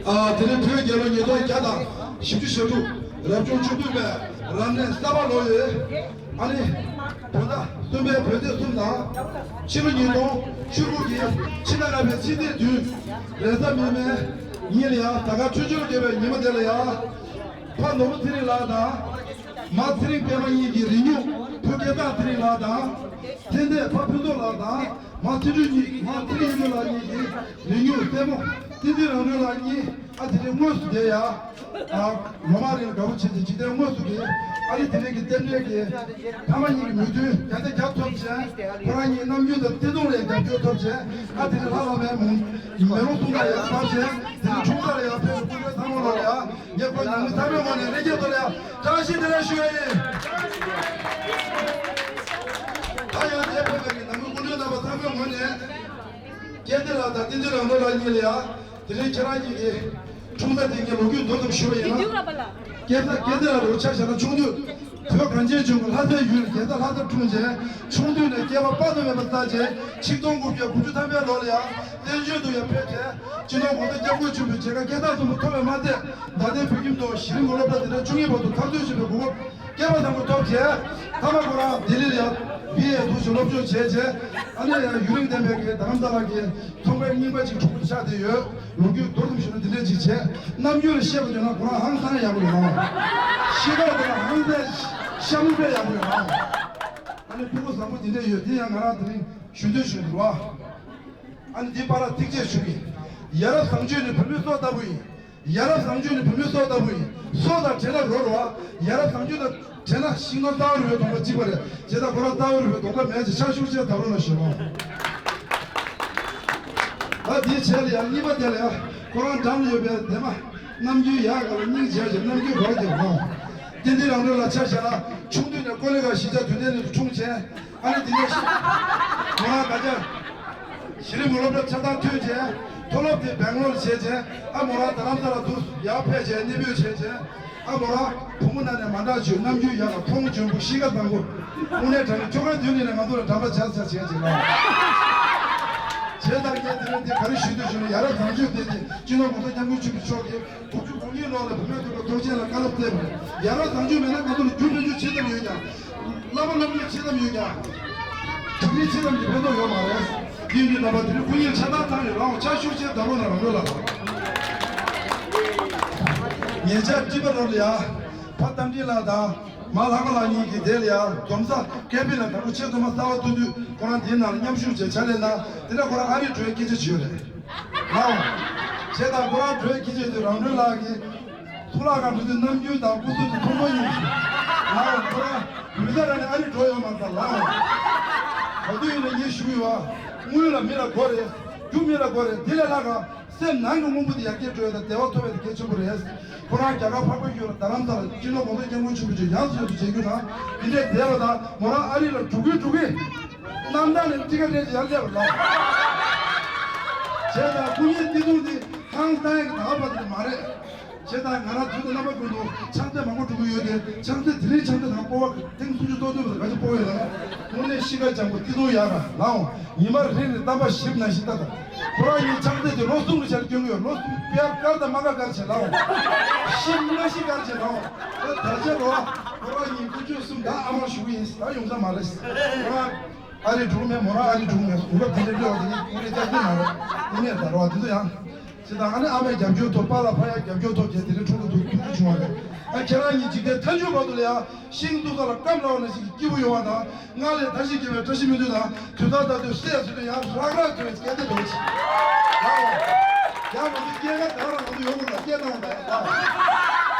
ཨ། དེ་རིང་བོད་རྒྱལ་ལོ་ཉིས་སྟོང་བརྒྱ་དང་བཞི་བཅུ་ཞེ་དྲུག་རབ་བྱུང་ཆུ་སྟོན་པའི་རབ་གནས་གསར་པ་ལོ་ཡོད། ཨ་ནི། བོད་ཟླ་གསུམ་པའི་བོད་ཟླ་གསུམ་དང་། ཕྱི་ལོ་ཉིས་སྟོང་ཆུ་འབུམ་གྱི་ཕྱི་ཟླ་ལྔ་པའི་ཕྱི་ཚེས་བདུན། རེས་གཟའ་མིག་དམར་ཉིན་ལ་ཡང་ཟླ་སྐར་ཆུ་སྦྱོར་དགེ་བའི་ཉི་མ་དེ་ལ་ཡང་། ཕ་ནོར་བུ་ཚེ་རིང་ལགས་དང་། མ་ཚེ་རིང་པད་མ་གཉིས་ཀྱི་རིང་སྨྱུག་བུ་སྐལ་བཟང་ཚེ་རིང་ལགས་དང་། ཚེ་འདས་ཕ་ཕུན་ཚོགས་ལགས་དང་། མ་ཚེ་སྒྲོན་གཉིས། མ་ཚེ་རིང་ཡིད་འགྲོ་ལགས་གཉིས་ཀྱི་རིང་སྨྱུག་སྲས་མོ་བསྟན་འཛིན་རང་གྲོལ་ལགས་གཉིས། ཨ། དེ་རིང་དངོས་སུ་མཇལ་ཡ། ཨ། ལོ་མང་རིང་ལ་དགའ་པོ་བྱས་ཏེ་འཇིག་རྟེན་དངོས་སུ་གི། ཨ་ནི་དེ་རིང་གི་རྟེན་འབྲེལ་གྱི། ཕ་མ་གཉིས་ཀྱི་མོས་མཐུན་བརྒྱ་ཆ་བརྒྱ་ཐོབ་བྱས། ཁོ་རང་གཉིས་ནམ་རྒྱུན་དང་བརྩེ་དུང་ལ་ཡང་རྒྱབ་སྐྱོར་ཐོབ་བྱས། ཨ། དེ་རིང་ལྷ་བླ་མའི་མེ་ལོང་གསུང་སྟངས་ཡག་པོ་བྱས། དེ་རིང་ཆུང་ཙག་ལ་ཡང་ཕེབས་པའི་སྐུ་མགྲོན་ཚང་མ་ལོ་ལ་ཡང་། ངས་ཁོང་ཉིད་ཚང་མའི་ངོས་ནས་ལྷན་རྒྱས་ཚོ་ལ་ཡང་བཀྲ་ཤིས་བདེ་ལེགས་ཞུ་ཡ་ཡིན། ད་ཡང་འདིར་ཕེབས་པའི་ནང་མི་སྐུ་མགྲོན་རྣམ་པ་ཚང་མའི་ངོས་ནས། སྐལ་ལྡན་ལགས་དང་བསྟན་འཛིན་རང་གྲོལ་ལགས་གཉིས་ལ་ཡང་། དེ་རིང་ཁྱེད་རང་གཉིས་ཀྱི་འཁྲུངས་ས་དེ་ངས་ལོ་རྒྱུས་མདོ་ཙམ་ཞུ་བ་ཡིན་ན། སྐལ་བཟང་། སྐལ་ལྡན་ལགས་རུ་ཆ་བཞག་ན་ཆུང་དུས་བོད་གངས་ཅན་ལྗོངས་ཀྱི་ལྷ་སའི་ཡུལ་རྒྱལ་ས་ལྷ་སར་འཁྲུངས་རྗེས། ཆུང་དུས་ནས་སྐལ་པ་དཔག་ཏུ་མེད་པ་བསགས་རྗེས། ཆིག་སྟོང་དགུ་བརྒྱ་དགུ་བཅུ་ཐམ་པའི་ལོ་ལ་ཡང་བཙན་བྱོལ་དུ་ཡང་ཕེབས་རྗེས། སྤྱི་ནོར་༸གོང་ས་༸སྐྱབས་མགོན་ཆེན་པོས་མཇལ་ཁ་སྐལ་བཟང་གསུམ་པོ་ཐོབ་པས་མ་ཚད། མདའ་དེང་བོད་ཁྱིམ་དུ་གཞི་རིམ་སློབ་གྲྭ་འཛིན་གྲྭ་བཅུ་གཉིས་བར་དུ་མཐར་འཁྱོལ་བྱེད་པའི་གོ་སྐབས་སྐལ་པ་བཟང་པོ་ཐོབ་རྗེས། མཐའ་མ་ཁོ་རང་ལྡི་ལི་ལ་ཡང་བི་ཨེ་འདུག་སེ་སློབ་སྦྱོང་བྱས་རྗེས། ཨ་ནི་ཡང་ཡུན་རིང་ལྡན་པའི་གི་རྡ་རམ་ས་ལ་གི་ཚོང་པའི་རྙིང་པ་ཅིག་གྲུབ་པར་ཆགས་བསྡད་ཡོད། ལོ་རྒྱུས་མདོར་ཙམ་ཞུ་ན་འདི་འདྲས་ཅིག་བྱས། རྣམ་འགྱུར་ལ་བཤད་པ་བྱས་ན་ཁོ་རང་ཧང་སང་ཡག་པོ་ཡོད་ཨང་། གཤིས་ཀ་དེ་ལ་ཧང་སང་ཤ་མུ་པའི་ཡག་པོ་ཡོད་ཨང་། ཨ་ནི་སྤུ་གུ་བཟང་པོ་འདི་འདྲས་ཡོད། དེ་ཡང་ང་རང་དེ་རིང་ཞུ་འདོད་བྱུང་འདུག་ཨ། ཨ་ནི་འདི་བར་ལ་ཐུགས་རྗེ་ཆེ་ཞུ་གི། ཡ་རབས་བཟང་སྤྱོད་ནི་བུད་མེད་སྲོག་ལྟ་བུ་ཡིན། ཡ་རབས་བཟང་སྤྱོད་ནི་བུད་མེད་སྲོག་ལྟ་བུ་ཡིན། སྲོག་དང་བྲལ་ན་རོ་རོ་བ། ཡ་རབས་བཟང་སྤྱོད་དང་བྲལ་ན་ཤིང་ནགས་རྩ་བ་རི་བོའི་གདོང་པ་གཅིག་པ་རེད། བྱས་ཙང་ཁོ་རང་རྩ་བ་རི་བོའི་གདོང་པ་མེད་ཅེས་ཕྱག་ཤུགས་ཆེ་བརྡབ་རོགས་གནང་ཞུ་རོགས། ད་འདིའི་རྗེས་ལ་ཡང་གཉིས་པ་དེ་ལ་ཡང་ཁོ་རང་འགྲམ་ལ་ཡོད་པའི་འདན་མ་རྣམ་འགྱུར་ཡག་ག་ལ་སྙིང་རྗེ་ཞིང་རྣམ་འགྱུར་གོ་རྒྱུ་ནོ། བསྟན་འཛིན་རང་གྲོལ་ལགས་ཆ་བཞག་ན་ཆུང་དུས་ནས་ཀོ་ལི་གྷལ་གཞིས་ཆགས་དུས་སྟོན་གླིང་དུ་འཁྲུངས་བྱས། ཨ་ནི་དེ་ནས་ཤི། མོ་རང་ད་ཆ་གཞི་རིམ་སློབ་གྲྭ་ཆ་ཚང་ཐོན་རྗེས། མཐོ་སློབ་དེ་སྦེང་ལོར་བྱས་རྗེས། ཨ་མོ་རང་རྡ་རམ་ས་ལ་དུ་ཡར་ཕེབས་རྗེས་གནས་སྤོས་བྱས་རྗེས། ཨ་མོ་རང་བུ་མོ་ན་ནས་མ་འདྲ་བྱུང་། རྣམ་འགྱུར་ཡག་ལ་མཐོང་ཆེན་པོ་གཤིས་ཀ་བཟང་པོ། དངོས་གནས་དྲང་གནས་ཁྱོ་ག་དུས་ནས་ང་ཚོ་ལ་དྲན་པ་བྱ་ས་བྱས་རྗེས་ལ། བྱས་ཙང་ངས་དེ་རིང་འདི་ག་རེ་ཞུ་འདོད་བྱུང་ན། ཡ་རབས་བཟང་སྤྱོད་དེ་དེ་སྤྱི་ནོར་༸གོང་ས་༸སྐྱབས་མགོན་ཆེན་པོ་མཆོག་གིས། དགུ་བཅུ་གོ་གཉིས་ལོ་ལ་བུད་མེད་ཚོགས་པ་ཐོག་ཆེན་ལ་བཀའ་སློབ་སྩལ་བ་རེད། ཡ་རབས་བཟང་སྤྱོད་མེད་ན་ང་ཚོ་ལ་རྒྱུ་སྤུན་ཆུང་ཇི་ཙམ་ཡོད་ཀྱང་། བླ་མ་སློབ་གཉེར་ཇི་ཙམ་ཡོད་ཀྱང་། དེ་མིན་ཅི་ཙམ་གྱི་ཕན་ཐོགས་ཡོད་མ་རེད། དེ་ཡིན་དུས་རྣམ་པ་དེ་རིང་སྐུ་ཉིད་ཆ་ཚང་ཚང་ཡོད་རང་ཆ་ཤུགས་ཆེ་ད་རུང་ན་རང་ལོས་ལ། ཉེ་ཆར་ཊི་བ་རོ་ལ་ཡ། ཕ་རྟ་མགྲིན་ལགས་དང་མ་ལྷག་པ་ལགས་གཉིས་ཀྱིས་དེ་ལ་ཡ་སྡོམ་ས་ཀེ་པི་ལ་དང་པོ་ཆེད་དུ་མ་གསར་བ་བཏོན་དུས་ཁོ་རང་དེའི་ནང་ལ་མཉམ་ཞུགས་བྱས་ཕྱག་ལས་གནང་། དེ་ནས་ཁོ་རང་ཨ་རི་འགྲོ་ཡའི་སྐད་ཆ་བྱོས་རེད། ལའོ། བྱས་ཙང་ཁོ་རང་འགྲོ་ཡའི་སྐད་ཆ་དེ་རང་གྲོལ་ལགས་ཀྱིས། གཙུག་ལག་ཁང་འགྲོ་དུས་ནམ་རྒྱུན་དང་སྐུ་གཟུགས་དེ་མཐོན་པོ་ཡིན། ལའོ་ཁོ་རང་ལུས་རྩལ་ར་ནས་ཨ་རི་འགྲོ་ཡོད་མ་རེད་ལའོ། ག་དུས་ཡིན་ན་ངས་ཞུ་གི་ཡོད། དངུལ་ལ་མི་ལ་དགོས་རེད། རྒྱུ་མི་ལ་དགོས་རེད། དེ་ལས་ལྷག་ག་སེམས་ནང་གི་དངོས་པོ་དེ་ཡར་རྒྱས་འགྲོ་ཡ་དང་བདེ་བ་ཐོབ་ཡ་དེ་གལ་ཆེན་པོ་རེད། ཁོ་རང་རྒྱ་གར་འཕགས་པའི་ཡུལ་ལ་རྡ་རམ་ས་ལ་སྤྱི་ནོར་གོང་ས་སྐྱབས་མགོན་ཆེན་པོ་མཆོག་ཡང་སེ་ཡོད་དུ་མཇལ་རྒྱུ་དང་འདི་འདྲའི་བསྡད་པ་དང་མོ་རང་ཨ་རི་ལ་འགྲོ་གི་འགྲོ་གི། གནམ་ཐང་ནས་ཊི་ཀ་སྤྲད་ཅིག་ཡར་སླེབས་པ་ལ། བྱས་ཙང་སྐུ་ཉིད་བརྩེ་དུང་འདི་ཧང་སང་ཡག་གི་ད་བར་དེ་མ་རེད། བྱས་ཙང་ང་རང་དུས་དང་རྣམ་པ་ཀུན་ཏུ་ཕྱག་འཚལ་མང་པོ་སྒྲུབ་ཀྱི་ཡོད་དེ་ཕྱག་འཚལ་དེ་རིང་ཕྱག་འཚལ་དང་སྤོབས་པ་ཐེངས་སུམ་ཅུ་སོ་བདུན་པ་དང་ག་ཚོད་སྤོབས་ཡོད་ལ། དངོས་གནས་གཤིས་ཀ་འཇམ་པོ་བརྩེ་དུང་ཡག་ག་ལའོ། ཉི་མ་རེ་རེ་གཏམ་པ་བཞི་ནང་བཞིན་ལྟ་དང་། ཁོ་རང་གཉིས་ཕྱག་འཚལ་དེ་ལོ་གསུམ་གྱི་ཆར་སྐྱོན་གྱི་ཡོད། ལོ་གསུམ་དཔེ་དཀར་དང་དམར་ཁ་དཀར་བྱེད་ལའོ། ཤི་མ་ཤི་དཀར་བྱེད་ལའོ། ད་ཆ་རོ། ཁོ་རང་གཉིས་དཀོན་མཆོག་གསུམ་ད་ཨ་མ་ཞུ་གི་ཡིན་ད་ཡོང་ས་མ་རེད། ཁོ་རང་ཨ་རི་འགྲོ་མེད་མོ་རང་ཨ་རི་འགྲོ་མེད་དུས་སྐབས་དེ་འདྲ་འདྲ་བ་དེ་ནི་ཀུ་རེ་ལྕགས་ཀྱུ་མ་རེད། དེ་ནས་ད་རོ་དེ་ཚོ་ཡང་། ཅི་དང་ཨ་ནི་ཨ་མའི་རྒྱབ་སྐྱོར་ཐོབ་པཱ་ལགས་ཕ་ཡག་རྒྱབ་སྐྱོར་ཐོབ་བྱས་དེ་རིང་ཁྲོ་ཁྲོ་འདུག་ཐུགས་རྗེ་ཆུང་བ་རེད། ཨ་ཁྱེད་རང་གཉིས་འཇིག་རྟེན་མཐའ་མཇུག་བར་དུ་ལ་ཡ་ཤིང་བཏུག་ས་ལ་སྐམ་ལ་བ་ན་ཞིག་གི་སྐྱིད་པོ་ཡོང་བ་དང་སྔར་ལས་ད་ཞིག་སྐྱིད་པའི་བཀྲ་ཤིས་སྨོན་འདུན་དང་དུས་ད་ལྟ་དུས་སྲས་སུ་དུ་ཡང་རག་རག་དུ་སྐད་དེ་འདོད་ཅི། ཡང་ཡང་ང་ཚོ་སྐད་ཁ་དག་རང་ང་ཚོ་ཡོང་དགོས་ལ་སྐད་གནང་བ་དང་ཡང་ལ།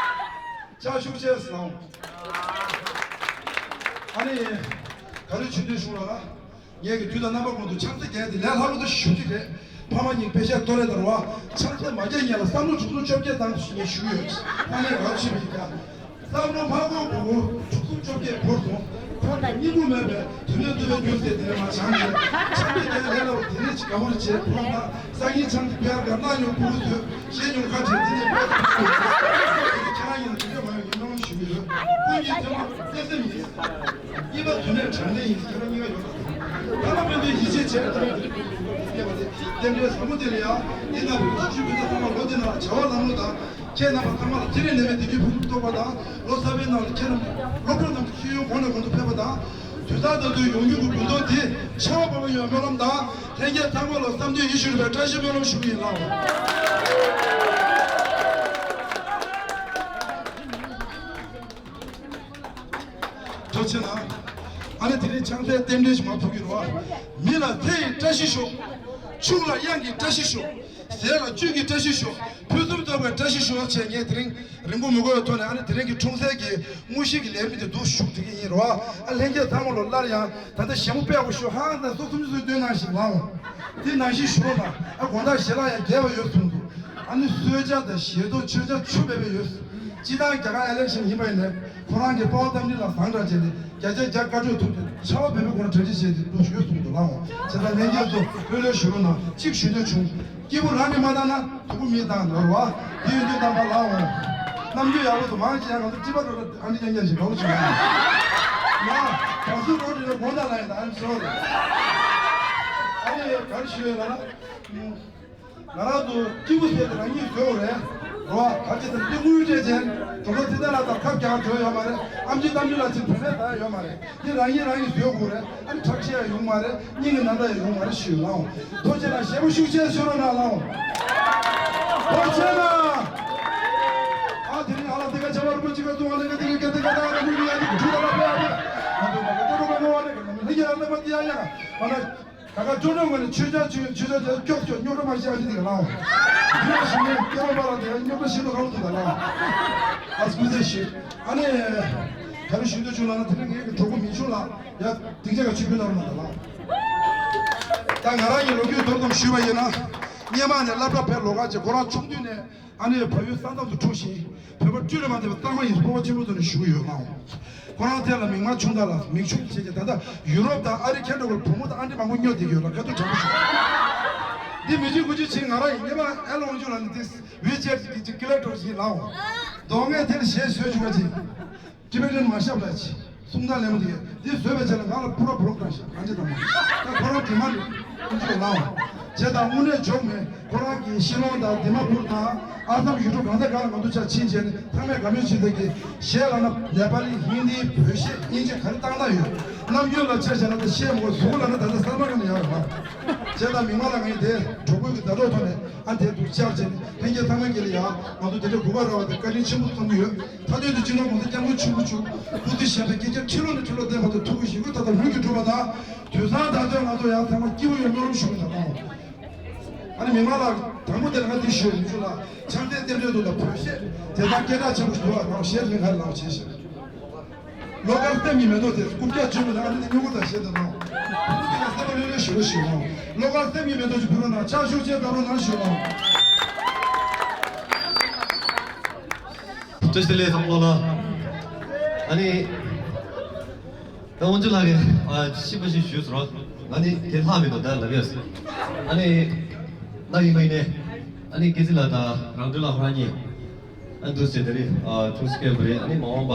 ཕྱག་ཤུགས་ཆེ་སོང་། ཨ་ནི། ག་རེ་ཆུ་འདོད་བྱུང་ལ་ལ། ངས་ཀྱི་དུས་དང་རྣམ་པ་ཀུན་ཏུ་ཕྱག་འཚལ་རྒྱག་དེ་ལས་སླ་པོ་དུ་ཞུ་གི་རེད། ཕ་མ་གཉིས་དཔེ་ཤ་ལྟོ་རེ་དར་བ། ཕྱག་འཚལ་མ་རྒྱག་ཉེ་ལ་བསམ་བློ་དྲུག་སྟོང་བཅོ་བརྒྱད་བཏང་ཞེས་ངས་ཞུ་ཡོད། ཕ་མའི་རང་ཆེ་བའི་ཀ་བསམ་བློ་མ་དགོས་དགོས་དྲུག་སྟོང་བཅོ་བརྒྱད་བོར་སོང་། ཁོང་གཉིས་པོ་མེད་པའི་དུས་ནས་ཐུབ་པའི་རྒྱུ་སྟེ་དེ་ལས་མ་བྱང་ནས་ཕྱག་འཚལ་རྒྱག་ལས་སླ་པོ་དེ་རེད་ཅིག་དགའ་བོར་བྱེད་ཕོ་ལ། སང་ཉིན་ཆང་གི་པེར་ག་སྣ་ཉོ་ཕུ་བོ་ཚོས་གཞས་ཉོ་ཁ་བྲལ་དེ་ནས་པེར་ག་ཕུ་བོ་ཚོས་ཁྱེད་རང་ཡིན་ན་དེ་འདྲ་མ་ཡོང་ཡིན་ནོ་ཞུ་གི་ཡོད། ཀུན་གྱིས་ཐོས་མ་བརྩེ་སེམས་ཡིན། གཉིས་པ་དོན་མེད་དྲང་བདེན་ཡིན་ཁྱེད་རང་གཉིས་ཀ་ཡོད་ད། ཐ་མ་དཔེ་མཛོད་ཡིད་ཆེས་བྱས་ཐ་མ་དོན་མེད་དེ་བསྟན་པའི་བཟང་པོ་དེ་ལ་ཡང་འདི་ལྟ་བུའི་ཆུ་ཆུ་བུ་ཚ་ཚང་མ་ལོ་འདི་ནང་བྱ་བ་ལམ་ལུགས་དང་ཁྱེད་རྣམ་པ་ཚང་མ་ལ་ཐེ་རེ་ནེ་མེད་བདེ་སྐྱིད་ཕུན་སུམ་ཚོགས་པ་དང་ལོ་གསར་པའི་ནང་ལ་ཁྱེད་རྣམས་སློབ་གྲོགས་རྣམས་ཤེས་ཡོན་གོང་ནས་གོང་དུ་ཕེབས་པ་དང་། དུས་ད་ལྟ་དུས་ཡོང་རྒྱུ་གི་དགུན་ཐོག་དེ་ཆར་པ་བབས་ཡོང་སྨོན་ལམ་དང་ལྷན་རྒྱས་ཚང་མ་ལ་བསམ་དོན་ཡིད་བཞིན་འགྲུབ་པའི་བཀྲ་ཤིས་སྨོན་ལམ་ཞུ་གི་ཡིན་ལགས། ཐུགས་རྗེ་གནང་། ཨ་ནི་དེ་རིང་ཕྱག་འཚལ་རྟེན་འབྲེལ་ཞིག་མ་ཕུལ་གྱི་རེད་བ། མི་ལ་ཚེ་ཡི་བཀྲ་ཤིས་ཤོག་ཕྱུགས་ལ་གཡང་གི་བཀྲ་ཤིས་ཤོག་ཟས་ལ་བཅུད་ཀྱི་བཀྲ་ཤིས་ཤོག་ཕུན་སུམ་ཚོགས་པའི་བཀྲ་ཤིས་ཤོག་ཅེས་ངས་དེ་རིང་རིང་པོ་མི་དགོས་པའི་ཐོག་ནས་ཨ་ནི་དེ་རིང་གི་འཁྲུངས་སའི་གི་དངོས་གཞི་གི་ལས་རིམ་དེ་འདུག་ཞུགས་བསྡད་ཀྱི་ཡིན་རེད་བ། ཨ་ལྷན་རྒྱས་ཚང་མ་ལོ་སླར་ཡང་ད་ལྟ་ཞལ་མོ་པད་པོ་ཞུ་ཧང་དང་སོ་སུམ་ཅུ་སོའི་སྟོན་ནང་བཞིན་ལའོ། དེ་ནང་བཞིན་ཞུ་རོགས་གནང་ཨ། དགོང་དག་ཞལ་ལག་ཡང་རྒྱས་པ་ཡོད་གསུངས་འདུག་ཨ་ནི་གསོལ་ཇ་དང་ཞལ་ཏོག་མཆོད་ཇ་ཆུ་བེ་བེ་ཡོད། སྤྱི་བཏང་རྒྱ་གར་ཨེ་ལེག་ཤན་ཡིན་པ་ཡིན་ནའི་ཁོ་རང་གི་པ་ཕ་རྟ་མགྲིན་ལ་བཟང་དྲགས་བྱས་ནས་བརྒྱ་ཆ་བརྒྱ་བཀའ་གྲོས་ཐུབ་སྟེ་ཆར་པ་བེ་བེ་ཁོ་རང་གྲ་སྒྲིག་བྱས་ཏེ་འདུག་ཡོད་གསུངས་འདུག་ལའོ། བྱས་ཙང་ལྷན་རྒྱས་ཚོ་ལྷོད་ལྷོད་ཞུ་རོགས་གནང་གཅིག་ཞུ་འདོད་བྱུང་། སྐྱིད་པོ་རང་གིས་མ་བཏང་ན་དུ་བུ་མིས་བཏང་འདོར་བ། དེ་ཡོད་དུས་དམ་པ་ལའོ། རྣམ་འགྱུར་ཡག་པོ་འདུག་མང་ཆེ་ཡང་ང་ཚོ་སྤྱི་པ་འགྲོ་ལ་ཨ་འདྲི་རྐྱང་རྐྱང་ཞིག་འགྲོ་བྱུང་ཡང་། ཡང་གྲངས་སུ་འགྲོ་འདྲི་ལ་དགོངས་དག་ལ་ཡིན་ད་ཨ་ནི་ཚོ་རེད། ཨ་ནི་ག་རེ་ཞུ་ཡོད་ལ་ན། ང་རང་ཚོ་སྐྱིད་པོ་ཟེར་ཏེ་རང་ཉིད་བཟོས་པ་རེད། རོ་ཨ་ག་ཅི་ཟེར་ཏེ་དངུལ་སྤྲད་ཅན་གྲོང་ཚོ་ཚེ་ཐར་ལགས་དང་ཁ་རྒྱག་འགྲོ་ཡོད་མ་རེད། ཨམ་ཆི་གཏམ་རྒྱུད་ལ་ཅིག་བོད་ནས་ད་ཡོད་མ་རེད། འདི་རང་ཉིད་རང་གིས་བཟོས་དགོས་རེད། ཨ་ནི་ཁྲག་ཤེད་ཡང་ཡོང་མ་རེད། སྙིང་གི་ན་ཚ་ཡང་ཡོང་མ་རེད་ཞུས་ལའོ། ཐུགས་རྗེ་གནང་ཞེ་པོ་ཤུགས་ཆེ་ཞུ་རོགས་གནང་ལའོ། ཐུགས་རྗེ་གནང་། ཨ་དེ་རིང་ཨ་ལ་དེ་ག་བྱ་བ་རིན་པོ་ཆེ་ག་ཏུ་ཨ་ལེ་ག་དེ་རིང་ག་དེ་ག་ད་ཨ་ལ་མི་ཡ་དེ་ག་ཁྲུ་ད་ལ་པེ་ཨ་པེ། ང་ཚོ་མ་ག་ཏེ་རོ་ག་ནོ་ཨ་ལེ་ག་ནམ་ལྷི་ག་ཨ་ལེ་མ་དེ་ཡ་ཡ་ང་ན། ད་ག་ཅོ་ཅོ་ངོས་ནས་ཆོས་ཆ་ཆོས་ཆོས་ཆ་ཆ་ཀྱོག་ཀྱོག་རྙོག་དྲ་མ་བཤད་ཨ་ཅི་དེ་ག་ལའོ། རྒྱུ་ལ་ཞིག་ནས་སྐྱེ་བ་པ་ལ་དེ་རྙོག་དྲ་ཤེས་དོ་གང་དུ་ད་ལའོ། ཨ་སྐུ་ཚེ་ཞུ། ཨ་ནི། ད་རུ་ཞུ་འདོད་བྱུང་ལ་ན་དེ་རིང་ངའི་གྲོགས་པོ་མི་ཆུང་ལ་ཡ་སྡིངས་ཆ་ག་ཆུ་བུ་ནར་མ་ད་ལའོ། ད་ང་རང་གི་ལོ་རྒྱུས་མདོར་ཙམ་ཞུས་པ་ཡིན་ན། སྔོན་མ་ནས་སློབ་གྲྭ་ཕེབས་ལོག་ག་ཅེ་ཁོ་རང་ཆུང་དུས་ནས། ཨ་ནེ་བལ་ཡུལ་ས་མཚམས་སུ་འཁྲུངས་ཤིང་བོད་པ་སྤྲུལ་ལས་མ་འདས་པའི་གཙང་མ་ཡིན་སྤོབས་པ་ཆེན་པོ་ཐོག་ནས་ཞུ་གི་ཡོད་ལགས། ཁོ་རང་ཐད་ལ་མིག་དམར་ཆུང་མདའ་ལ་མིག་ཆུང་བྱས་ཀྱང་ད་ལྟ་ཡུ་རོབ་དང་ཨ་རི་ཁྱེད་འགྲོ་བར་བུ་མོ་དང་ཨ་འདྲེ་མང་པོ་སྨྱོ་བསྡད་ཀྱི་ཡོད་ལ་དཀའ་སྡུག་དྲག་པོ་བྱུང་། འདི་མི་ཆོས་དགུ་ཆོས་བྱེད་ང་རང་ཡིན་ངེས་པ་ཨེ་ལོང་ཆུ་ལ་ནི་ཏིས་ཝི་ཆེར་གྱི་ཅིག་ཀི་ལེ་ཀྲོ་ཞིག་ལའོ། རྡོག་ངས་དེར་ཞེས་ཟོས་བཅུག་པ་ཅིག་ཊི་བེ་ཊན་མ་ཤབ་ལ་ཅི། གསུང་སྟངས་ལེགས་མོ་དེ་འདི་བཟོས་པའི་ཆ་ལ་ང་ལ་ཕུ་ར་བུ་རོག་བཏང་ཞིང་གང་ཅི་དང་མ། ད་ཁོ་རང་དྲི་མ་རེད་ཀུན་སྤྱོད་ལའོ། བྱས་དང་དངོས་གནས་འཇོག་མེད་ཁོ་རང་གིས་ཤི་ལོང་དང་དི་མ་པུར་དང་ཨ་སམ་ཡུལ་གྲུ་གང་ས་གང་ལ་ང་ཚོ་ཆ་ཕྱིན་བྱས་ནས་ཚང་མས་དགའ་མོས་བྱེད་ས་གི་གཞས་ལ་ན་ནེ་པ་ལི་ཧིན་དི་བོད་གཞས་དབྱིན་ཇི་ག་རེ་བཏང་ན་ཡོད། རྣམ་འགྱུར་ལ་ཆ་བཞག་ན་ད་བཤད་མ་དགོས། གཟུགས་ལ་ན་ད་ལྟ་གསར་མ་གང་ཡང་ཡོད་མ་རེད། བྱས་ཙང་མི་མང་ལ་ངས་དེ་གྲོགས་པོའི་གི་ཟླ་གྲོགས་ཐོག་ནས་ཨ་དེ་འདུག་བཅར་བྱས་ནས་ལྷན་རྒྱས་ཚང་མ་གི་ལ་ཡང་ང་ཚོ་དེ་འདྲའི་གོ་སྐབས་རག་པ་དེ་བཀའ་དྲིན་ཆེན་པོ་བསམ་གྱི་ཡོད། མཐའ་དོན་དུ་སྤྱི་ནོར་༸གོང་ས་༸སྐྱབས་མགོན་ཆེན་པོ་མཆོག་སྐུ་ཚེ་ཞབས་པད་བསྐལ་བརྒྱར་ཁྲི་ལོ་ནས་ཁྲི་ལོ་བརྟན་པ་དང་ཐུགས་ཀྱི་བཞེད་དགོངས་མཐའ་དག་ལྷུན་གྱིས་འགྲུབ་པ་དང་། དུས་བཟང་ད་ལྟ་ང་ཚོ་ཡང་ཚང་མ་སྐྱིད་པོ་ཡོད་སྨོན་ལམ་ཞུ་གི་ཡིན་ད་གནང་། ཨ་ནི་མི་མང་ལ་དང་པོ་དེ་ལ་ང་འདི་ཞུ་ཡ་མི་བྱུང་ལ། ཕྱག་འཚལ་རྟེན་འབྲེལ་དུ་དང་བོད་གཞས་དེ་དག་སྐད་གྲགས་ཆེན་པོ་ཞིག་འདུག་ཨ། ནང་གཞས་ལེན་ག་ལ་ལག་བྱས་ཤག་བློ་དཀར་སེམས་ཀྱི་མེ་ཏོག་དེ་རྐུབ་བཀྱག་བཅོས་མི་ལ་ཨ་ནི་དེ་སྨྱུ་གུ་དང་གཞས་དང་ནང་། ཕུ་ནུ་དེ་ལ་སེམས་པ་ལྷོད་ལྷོད་ཞུ་རོགས་ཞུ་ནང་། བློ་དཀར་སེམས་ཀྱི་མེ་ཏོག་ཅིག་ཕུལ་རོགས་གནང་། ཕྱག་ཤུགས་ཆེ་བཏང་རོགས་གནང་ཞུ་ནང་། བཀྲ་ཤིས་བདེ་ལེགས་ཚང་མ་ལ། ཨ་ནི། ད་དབང་ཕྱུག་ལགས་ཀྱིས་ཨ་ཤིས་པ་ཞིག་ཞུས་སོང་ར། ང་ནི་དེ་ལྷག་མི་འདུག་ད་ལབ་ཡོད། ཨ་ནི་ད་ཡིན་མ་ཡིན་ནས་ཨ་ནི་སྐྱེས་ཚེ་ལགས་དང་རང་གྲོལ་ལགས་ཁོ་རང་གཉིས་ཨ་འདུག་ཟེར་དེ་རིང་ཨ་ཐུགས་སྐྱོན་པ་རེད། ཨ་ནི་མ་འོངས་པ་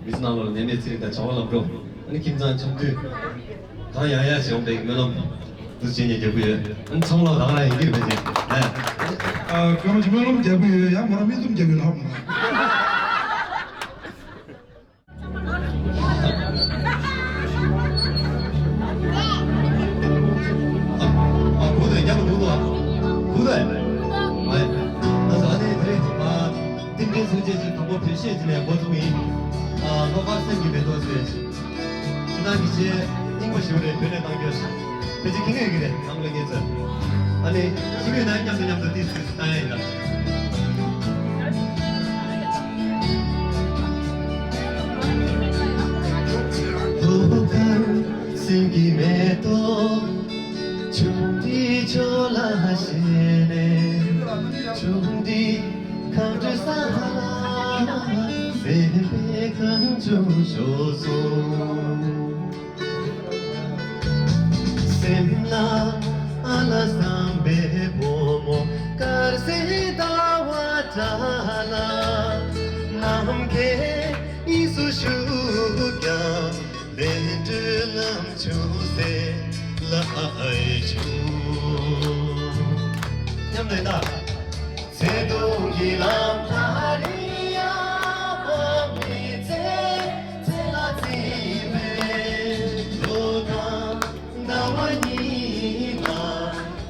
མི་ཚེ་ནང་ལོགས་ལ་ནད་མེད་ཚེ་རིང་དང་བྱ་བ་ལམ་འགྲོ། ཨ་ནི་ཁྱིམ་ཚང་འཆམ་མཐུན་གང་ཡག་ཡག་བྱུང་བའི་སྨོན་ལམ་འདུག་བྱེད་ཉེ་རྒྱབ་ཀྱི་ཡོད། ཨ་ནི་ཚང་མ་ལ་རང་རང་ཡིན་གྱི་རེད་པས་ཅེས། ཨ་སྐྱོ་མ་ཅིག་སྨོན་ལམ་རྒྱབ་ཀྱི་ཡོད། ཡང་མོ་རང་མིག་འཛུམ་རྒྱབ་ཀྱི་ལྷག་མ་ན། ཨ་གུ་དེ་རྒྱབ་ལ་གུ་དོ། གུ་དེ། ཨ་ཡ། ད་ས་དེ་དེ་ཨ་ཏིང་ཏིང་སུ་ཅེ་ཅེ་དང་པོ་བོད་གཞས་ཅི་ནས་འགོ་བཙུགས་ཡིན། ཨ་བློ་དཀར་སེམས་ཀྱི་མེ་ཏོག་ཟེར། སྤྱིར་བཏང་གི་གཞས་རྙིང་པ་ཞིག་རེད། བོད་ནས་བཏང་རྒྱུ། ཕལ་ཆེར་མཁྱེན་གྱི་རེད། ནམ་ལ་ངེས་ཚོད། ཨ་ནི་ཤི་བའི་ནང་མཉམ་དུ་མཉམ་དུ་ཏིས་ཏིས་བཏང་ཡ་ཡིན་ད། བློ་དཀར་སེམས་ཀྱི་མེ་ཏོག་ཆུང་འདི་ཁྱོད་ལ་བཞེས་ནས། ཆུང་འདི་གངས་ཁྲོད་ས་ལ་སེམས་པའི་གངས་ལྗོངས་ཤོར་སོང་། སེམས་ལ་ཨ་ལ་བསམ་པའི་བུ་མོ་དཀར་ཟས་ཟླ་བ་འདྲ་ལ། ནམ་མཁའི་དབྱིངས་སུ་བཞུགས་ཀྱང་། ལས་འབྲས་ལམ་ཆུང་ཟེར་ལ་ཨ་ཨའི་ཆུང་། མཉམ་དུ་ཡིན་ད། ཚེ་གདུང་གི་ལམ་ཐག་རིང་ཡང་མི་ཚེ་ཚེ་ལ་བརྩིས་པའི་ལོ་དང་ཟླ་བ་གཉིས་ལ་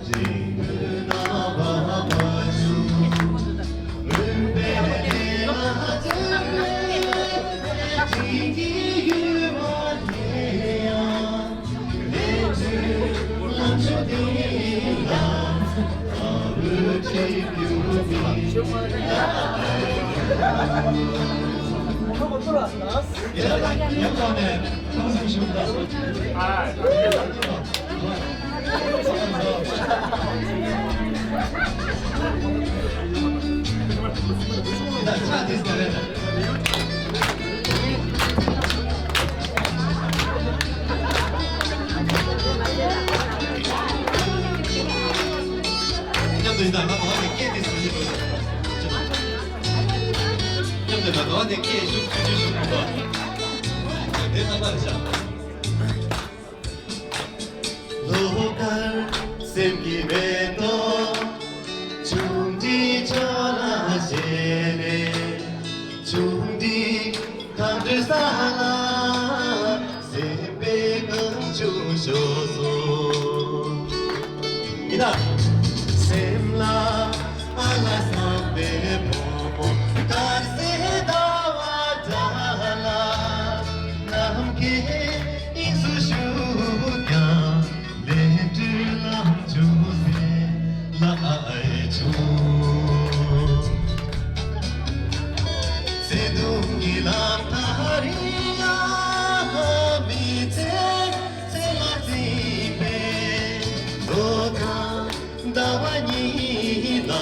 རིང་པོའི་སྣང་བ་མ་བྱུང་། མུན་པའི་གླིང་ལ་བརྩེ་བའི་དྲིན་གྱིས་ཡུར་བ་དེ་ཡང་། མཉམ་དུ་ཡིན་ད་ང་གོ་བ་ནས་སྐད་དེ་ཟིན་གྱི་འདུག་མཉམ་དུ་ང་གོ་བ་ནས་སྐད་ཤུགས་ཆུང་ཆུང་ཞིག་གོ་བ། དེ་ལྟ་བར་བྱ། ལོ་དཀར་སེམས་ཀྱི་མེ་ཏོག་ཆུང་འདི་ཁྱོད་ལ་བཞེས་ནས། ཆུང་འདི་གངས་ཁྲོད་ས་ལ་སེམས་པའི་གངས་ལྗོངས་ཤོར་སོང་། ཡིན་ད། སེམས་ལ་ཨ་ལ་བསམ་པའི་བུ་མོ་དཀར་ཟས་ཟླ་བ་འདྲ་ལ། ནམ་མཁའི་དབྱིངས་སུ་བཞུགས་ཀྱང་། ལས་འབྲས་ལམ་ཆུང་ཟེར་ལ་ཨའི་ཆུང་། བརྩེ་དུང་གི་ལམ་ཐག་རིང་ཡང་མི་ཚེ་ཚེ་ལ་བརྩིས་པའི་ལོ་དང་ཟླ་བ་གཉིས་ལ་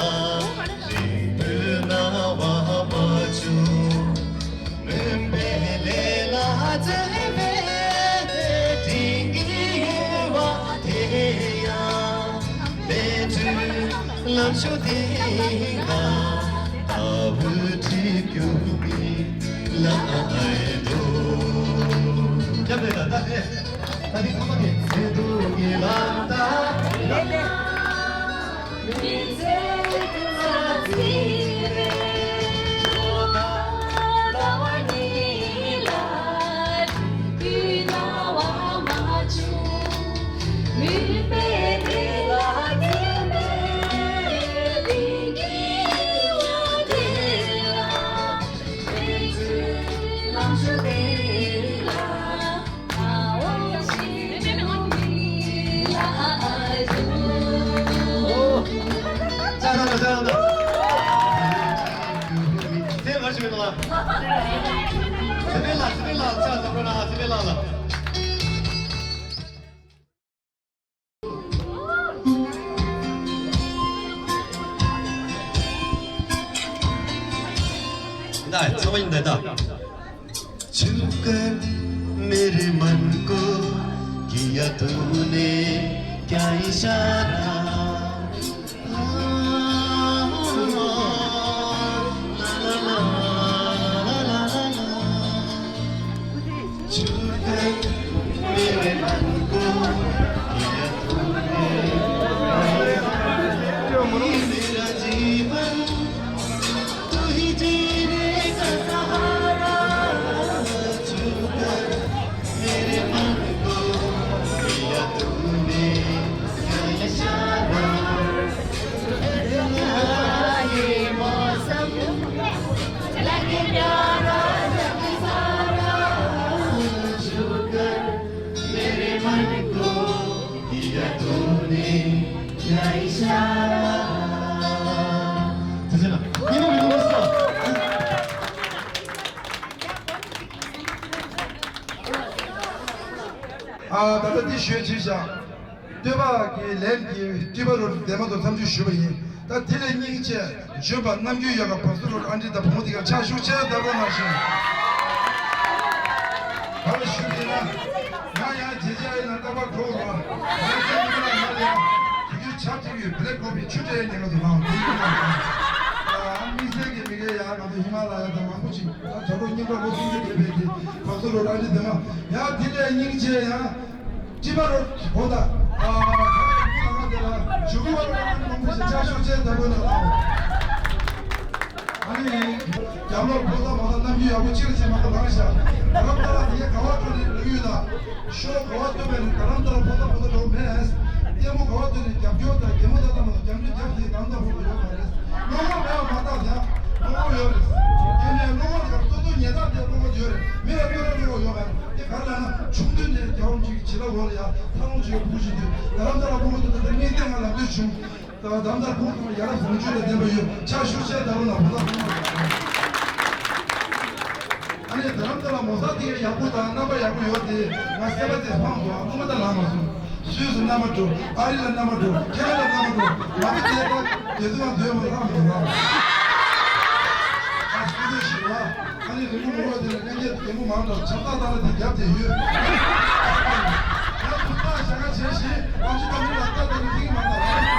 རིང་པོའི་སྣང་བ་མ་བྱུང་། མུན་པའི་ལས་ལ་བརྩོན་པའི་དྲིན་གྱིས་ཡུར་བ་དེ་ཡང་། ལས་འབྲས་ལམ་ཞུགས་སྟེང་ལ་ཨ་བུ་ཁྲིད་རྒྱུ་མི་ལ་ཨ་ཨའི་འགྲོ། སྐྱབས་རེ་ད་ད་རེ། ད་འདི་ཚང་མ་དེ་ཚེ་སྡུག་གི་ལམ་ཐག་རིང་། ཚེ་ལ་ཚེ་ལ་ལ་ལ། ཡིན་ད་ཚང་མ་ཡིན་ད་ད། छूकर मेरे मन को किया तूने क्या इशारा। छूकर मेरे मन को किया तूने मेरा जीवन, तू ही जीने का सहारा। छूकर मेरे मन को किया तूने क्या इशारा। ये मौसम लगे प्यारा जग सारा। छूकर मेरे मन को किया तूने क्या इशारा। ཨ། ད་ལྟ་འདི་ཞུས་ཅི་བྱ། སྟོད་པ་གི་ལན་གྱི་སྤྲིན་པ་རུ་འདན་མ་དང་འཚམས་འདྲི་ཞུས་པ་ཡིན། ད་དེ་ལས་སྙིང་རྗེ། བྱོན་པ་རྣམ་འགྱུར་ཡོད་པ་བང་སོ་རོགས་ཨ་འདྲི་དང་བུ་མོ་དེ་གར་ཕྱག་ཤུགས་ཆེ་བརྡབ་རོགས་གནང་ཞུ། ག་ལ་ཞུ་དེ་ན། ང་ཡང་རྗེས་ཆ་ཡིན་ན་རྟག་པར་འགྲོ་རོགས། ང་ཚོའི་མི་ལ་ང་ལ་ཡང་དུས་རྒྱུན་ཆབ་ཅིག་ཡོད་བི་ལེག་ཀོ་ཕི་ཆུ་སྤྲད་ཉེན་ཁ་དུ་ལངས་དེ་ཡིན་ན། དམིགས་བསལ་གྱི་མི་སྒེར་ཡང་ང་ཚོ་ཧི་མ་ལ་ཡ་དང་མང་པོ་ཅིག་ད་དྲ་གྲོགས་རྙིང་གྲོགས་པོ་སུམ་ཅུ་བརྒལ་བའི་གི་བང་སོ་རོགས་ཨ་འདྲི་དེ་མ་ཡང་དེ་ལས་སྙིང་རྗེ་ཡང་། སྤྲིན་པ་རུ་གོ་ད། ཨ། ཁ་ཡི་ཀུན་ལ་ང་དེ་ལ་ཞུ་གུ་བ་རུ་ང་མང་པོ་ཞིག་ཕྱག་ཤུགས་ཆེ་བརྡབ་རོགས་གནང་། ཨ་ནི། རྒྱབ་ལོགས་ཕོ་ད་མོ་ད་རྣམ་འགྱུར་ཡག་པོ་ཅི་རེད་ཅེས་མ་གོ་ལངས་ཤག་རྡ་རམ་ས་ལ་དེ་ག་བ་འགྲོ་ནས་ལོག་ཡོད་ད། ཤོག་ག་བ་སྟོད་པའི་ནས་རྡ་རམ་ས་ལ་ཕོ་ད་མོ་ད་འགྲོ་མེད། ལྟད་མོ་ག་བ་སྟོད་ནས་རྒྱབ་སྐྱོར་དང་རྒན་མོ་ད་ད་མོ་ད་རྒྱབ་འགྲོ་རྒྱབ་དེ་རྡ་རམ་ས་ལ་ཕོ་ད་ཡོད་མ་རེད། བློ་ཁོག་མེད་པ་མ་བཏང་ཡ། བློ་ཁོག་ཡོད་རེད། དེ་ནས་བློ་ཁོག་དེ་ག་ལྟོ་ལྟོ་ཉལ་ཐག་དེ་བློ་ཁོག་ཡོད་རེད། མི་ལ་བློ་ཁོག་བློ་ཁོག་ཡོད་མ་རེད། དེ་ག་ལ་ན་ཆུང་དུས་ནས་རྒྱལ་བ་རིན་པོ་ཆེ་གི་བྱིན་རླབས་འོག་ལ་ཡ་ཐང་ལུང་ཆོས་ཕུག་བཞིན་དུས་རྡ་རམ་ས་ལ་ཕུག་ཏུ་ད་ལྟ་གནས་བརྟན་ང་ལམ་སྟོན་བྱུང་། ད་རྡ་རམ་ས་ལ་ཕུག་ཏུ་ཡ་རབས་ཟུང་ཆོས་དང་ལྡན་པ་ཡོད། ཕྱག་ཤུགས་ཆེ་ད་རུང་ན་བུ་ལ་ཕུག་ཨ་ནི་རྡ་རམ་ས་ལ་མོ་ས་དེ་ག་ཡག་པོ་དང་རྣམ་པ་ཡག་པོ་ཡོད་དེ་ང་སེམས་པ་དེ་ཕངས་སོང་། ཨ་ངོ་མ་ད་ལངས་མ་སོང་། སུད་སི་མནའ་མ་འགྲོ། ཨ་རི་ལ་མནའ་མ་འགྲོ། ཁེ་ན་ཌ་མནའ་མ་འགྲོ། ང་གི་དེ་ད་དེ་ཚོ་ཡང་འདོད་མ་ལྷག་མི་འདུག་ལ། ཨ་སྐུ་ཚེ་ཞི་བ། ཨ་ནི་རི་མོ་ངོ་བོ་དེ་ལ་ལྷན་རྒྱས་དེ་མོ་མང་དྲགས་ཆབ་ཏག་ཏག་ལ་དེ་རྒྱབ་དེ་ཡོད། ང་ཚོ་ཏག་ཞག་ཁ་བྱས་ཤིང་ཨམ་ཆི་ཏམ་ཆི་ལ་ཏག་ཏག་ནི་ཐིག་མང་དྲགས་ལ།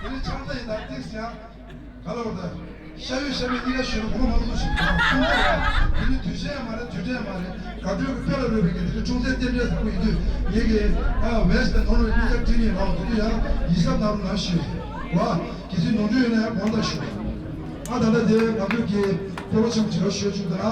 དེ་ནི་ཆང་ས་ཡིན་ད་ཏིག་སི་ཡང་། ག་ལ་བར་ད། ཤ་ཡོད་ཤ་མེད་གཉིས་ཀ་ཞོལ་གོང་མ་ལུགས་ཤིག་དང་ཁུངས་ལ་ཡང་དེ་ནི་དུས་ཆེན་ཡང་མ་རེད། དུས་དྲན་ཡང་མ་རེད། དགའ་སྤྲོའི་དཔེ་ལ་རོལ་བའི་གི་དེ་ནི་ཅུང་ཟད་རྟེན་འབྲེལ་བཟང་པོ་ཡིན་དུས་ངེད་ཀྱི་ཨ་ཝེ་སི་དང་ནོར་ཝེ་གཉིས་ཀ་བྲིས་ནས་ལའོ། དེ་དུས་ཡང་ཡིད་གཟབ་གནང་རོགས་གནང་ཞུ། བ། གལ་སྲིད་ནོར་འཁྲུལ་ཡོད་ན་ཡང་དགོངས་དག་ཞུ། ཨ་ད་ལྟ་དེ་ང་ཚོས་ཀྱི་སྤོབས་པ་ཆེན་པོ་ཅིག་ལ་ཞུ་ཆོག་ད་ན།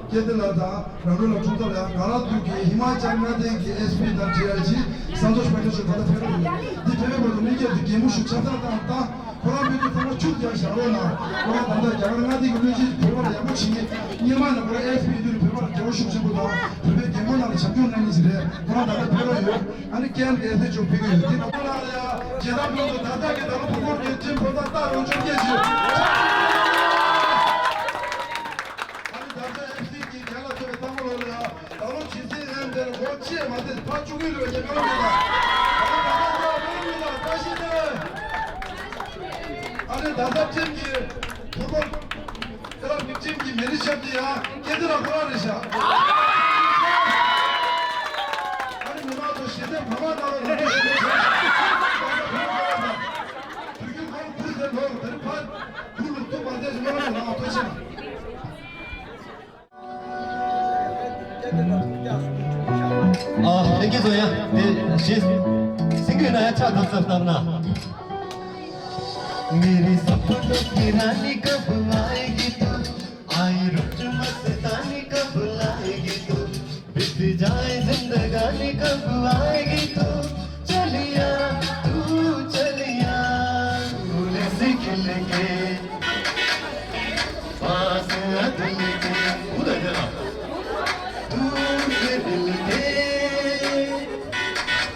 སྐལ་ལྡན་ལགས་དང་རང་གྲོལ་ལགས་ཁྲོམ་ས་ལ་ཡང་ང་རང་ཚོའི་གི་ཧི་མ་ཅལ་མངའ་སྡེ་གི་ཨེ་སི་པི་དང་ཌི་ཨའི་ཇི་སན་ཏོཤ་པ་ཊེལ་མཆོག་ད་ལྟ་ཕེབས་རོགས་ཡོད། འདི་ཕེབས་པའི་བར་དུ་གླེང་སྐྱེས་དུ་གད་མོ་ཞིག་ཆབ་ཚང་བཏང་བཏང་། ཁོ་རང་མི་དུ་ཚང་མ་ཕྱུག་ཀྱང་བཞག་རོགས་གནང་། ཁོ་རང་ད་ལྟ་རྒྱ་གར་མངའ་སྡེ་གི་བློན་ཆེན་བོད་པ་ལ་ཡག་པོ་བྱེད་མཁན། སྔོན་མ་ནས་ཁོ་རང་ཨེ་སི་པི་ཡིན་དུས་ནས་བོད་པ་ལ་དགའ་བོ་ཤུགས་ཆེན་པོ་དང་བོད་པའི་རྒན་རྒོན་ནང་ལ་བྱམས་སྐྱོང་གནང་མཁན་ཞིག་རེད། ཁོ་རང་ད་ལྟ་ཕེབས་རོགས་ཡོད། ཨ་ནི་ཀན་ཨེ་སི་ཆོག་ཕེབས་ཀྱི་ཡོད། དེ་ནང་ལ་ཡ་རྗེ་དམ་ཕུན་ཚོགས་ད་ལྟ་གི་ད་ལོ་ཕུ་སྐོར་གྱི་ཁྲིམས་ཕོ་ད་ལྟ་རོགས་ཆོག་སྐད་ཞུ། ཨ་ནི་ད་ལྟ་ཨེ་སི་པི་གི་རྒྱལ་ལ་ཐོབ་པའི་ཐང་པོ་ལོ་ལ་ཡ། ད་ལོ་ཇི་སྲིད་ཨེམ་དེར་ལོ་གཅིག་མ་ཟད་ཕར་བཅུག་གི་རེད་པ། རྒྱལ་ཁབ་མི་ལ་ད་ལོ་ད་ལྟ་ལོ་མི་ལ་བཀྲ་ཤིས་བདེ་ལེགས། ཨ་ནི་ད་ལྟ་ཁྲིམས་ཀྱི་ཐུར་ཀོ་ཨེ་ར་མི་ཁྲིམས་ཀྱི་མེ་རི་ཤབ་ཀྱི་ཡང་སྐད་དེ་ལ་ཁོ་རང་རེད་ཤག་ཨ་ནི་མི་མང་ཚོ་ཞི་བདེ་བག་མ་ན་བ་རང་ཚོ་ཞི་བདེ་བྱས་ཤག་ད་ལྟ་ཁོ་རང་ཁོ་རང་དང་དུས་རྒྱུན་ཁོང་ཁུར་ཟེར་ལོ་དེར་ཕར་ཁུར་ལ་ཐུག་མ་བསྡད་ཞིག་མ་རང་ལ་ཐོ་ཆེ་ན། ཨ། ལྷན་རྒྱས་ཚོ་ཡང་དེ་གཞས་སེང་གེ་ན་ཡང་ཕྱག་ཐབས་ཐབས་བཏང་ན། मेरे सपनों की रानी कब आएगी तू, आई रुक मस्तानी कब लाएगी तू, बीत जाए जिंदगानी कब आएगी तू, चलिया, तू चलिया, तूने सीख लेके पास अदल के उधर जरा दूर से दिल के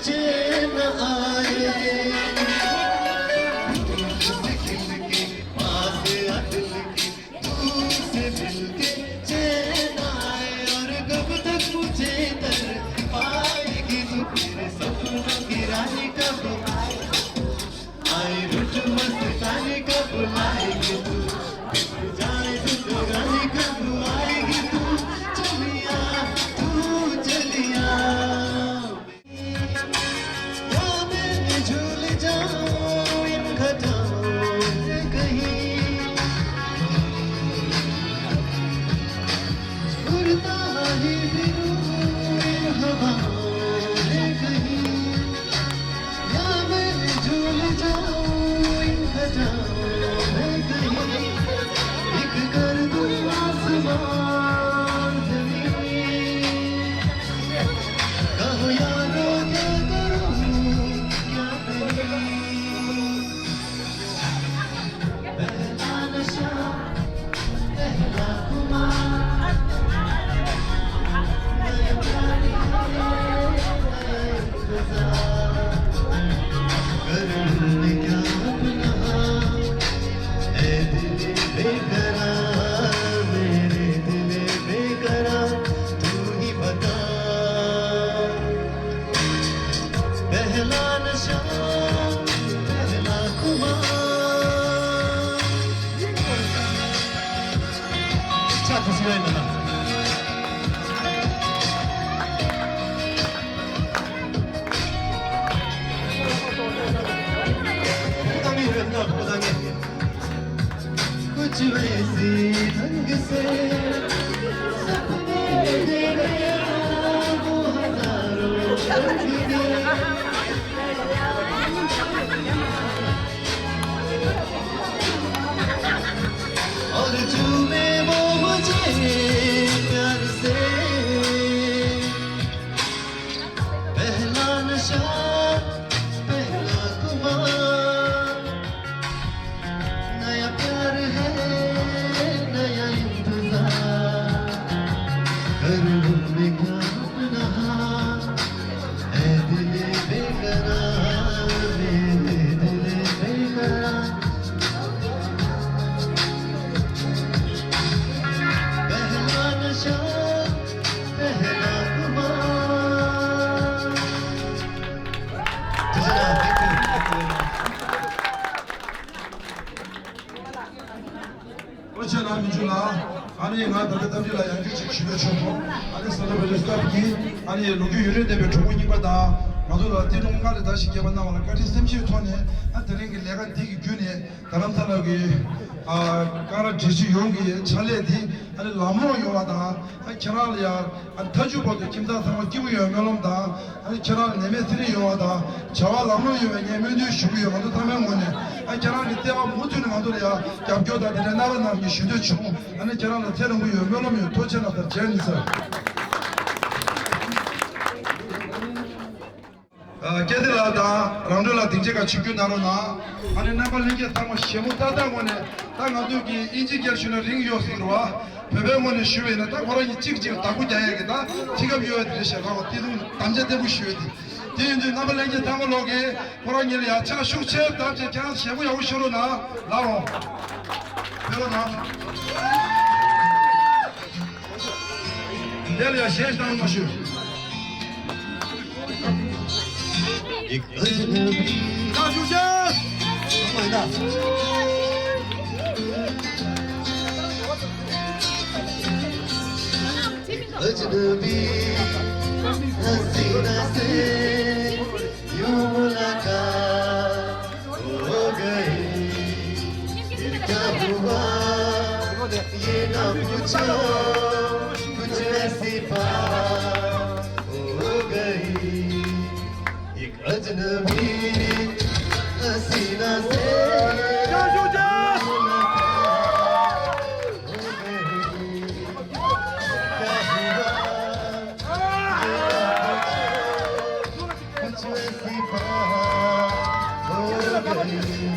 चैन आए। वैसे ढंग से सपने तेरे वो हजारों रंग के। और चूमे वो मुझे प्यार से। पहला नशा, पहला खुमार, नया प्यार है, नया इंतजार। कर लूं मैं क्या गुनाह, ऐ दिल बेकरार, मेरे दिल बेकरार। पहला नशा, पहला खुमार। Thank you. Thank you very much. ཨོ་ཆེ་ལ་མི་ཆུ་ལ། ཨ་ནི་ང་ད་ལྟ་གཏམ་རྒྱུད་ལ་ཡང་རྒྱུད་ཅིག་ཞུ་འདོད་བྱུང་། ཨ་ནི་ས་ལ་བེ་ལེ་སྟབས་ཀྱིས་ཨ་ནི་ལོ་རྒྱུས་ཡུན་རིང་ལྡན་པའི་གྲོགས་པོ་རྙིང་པ་དང་ང་ཚོ་ལ་ཏི་ལུང་ལྔ་རེ་ཟླ་ཞིག་རྒྱབ་པ་གནང་བ་ལ་བཀའ་དྲིན་སེམས་ཤེས་ཐོག་ནས། ཨ་དེ་རིང་གི་ལས་ཀ་འདི་གི་བརྒྱུད་ནས་རྡ་རམ་ས་ལ་གི་ཨ་ཀ་ར་འབྲེལ་གཞི་ཡོངས་ཀྱི་ཕྱག་ལས་འདི་ཨ་ནི་ལམ་ལྷོང་ཡོང་བ་དང་། ཨ་ཁྱེད་རང་ལ་ཡང་ཨ་མཐའ་མཇུག་བར་དུ་ཁྱིམ་ཚང་ཚང་མ་སྐྱིད་པོ་ཡོང་སྨོན་ལམ་དང་། ཨ་ནི་ཁྱེད་རང་ལ་ནད་མེད་ཚེ་རིང་ཡོང་བ་དང་བྱ་བ་ལམ་ལྷོང་ཡོང་བའི་ངས་སྨོན་འདུན་ཞུ་གི་ཡོད། ང་ཚོ་ཚང་མའི་ངོས་ནས་ཨ་ཁྱེད་རང་གི་ལྟེ་བ་མུ་མཐུད་ནས་ང་ཚོ་ལ་ཡང་རྒྱབ་སྐྱོར་དང་དེ་འདྲའི་གནང་རོགས་གནང་ཞུ་འདོད་བྱུང་། ཨ་ནི་ཁྱེད་རང་ལ་ཚེ་རིང་པོ་ཡོང་སྨོན་ལམ་ཡོད། ཐུགས་རྗེ་གནང་། ད་མཇལ་ནི་ཟེར། ཨ་སྐལ་ལྡན་ལགས་དང་རང་གྲོལ་ལགས་སྡིངས་ཆའི་ཁར་ཆིབས་བསྒྱུར་གནང་རོགས་གནང་། ཨ་ནི་རྣམ་པ་ལྷན་རྒྱས་ཚང་མ་ཞལ་མོ་ཏག་ཏག་ངོས་ནས། ད་ང་ཚོ་གི་ཨིན་ཇི་སྐད་ཞུས་ན་རིང་ཡོད་ཟེར་བ། བོད་པའི་ངོས་ནས་ཞུས་པ་ཡིན་ན་ད་ཁོ་རང་གཉིས་གཅིག་གཅིག་བདག་པོ་རྒྱག་ཡས་ཀྱི་ད་ཁྲི་ཁབ་ཡོད་ཡ་དེ་རེད་ཤག་ལགས། དེ་དུང་དམ་བཅའ་བརྟན་པོ་ཞུས་ཡོད་དེ། དེ་ཡིན་དུས་རྣམ་པ་ལྷན་རྒྱས་ཚང་མ་ལོག་གིས་ཁོ་རང་གཉིས་ལ་ཡ་ཕྱག་ཤུགས་ཆེ་བརྡབས་བྱས། ཁྱེད་རང་ཞལ་མོ་ཡག་པོ་ཤོར་རོགས་གནང་། ལགས་འོང་། ཕེབས་རོགས་གནང་། དེ་ལ་ཡ་གཞས་བཏང་མ་ཞུ། एक अजनबी। अजनबी हसीना से यूं मुलाकात हो गई। फिर क्या हुआ ये ना पूछो, कुछ ऐसी बात हो गई। एक अजनबी हसीना से मुलाकात हो गई। क्या हुआ? कुछ ऐसी बात हो गई।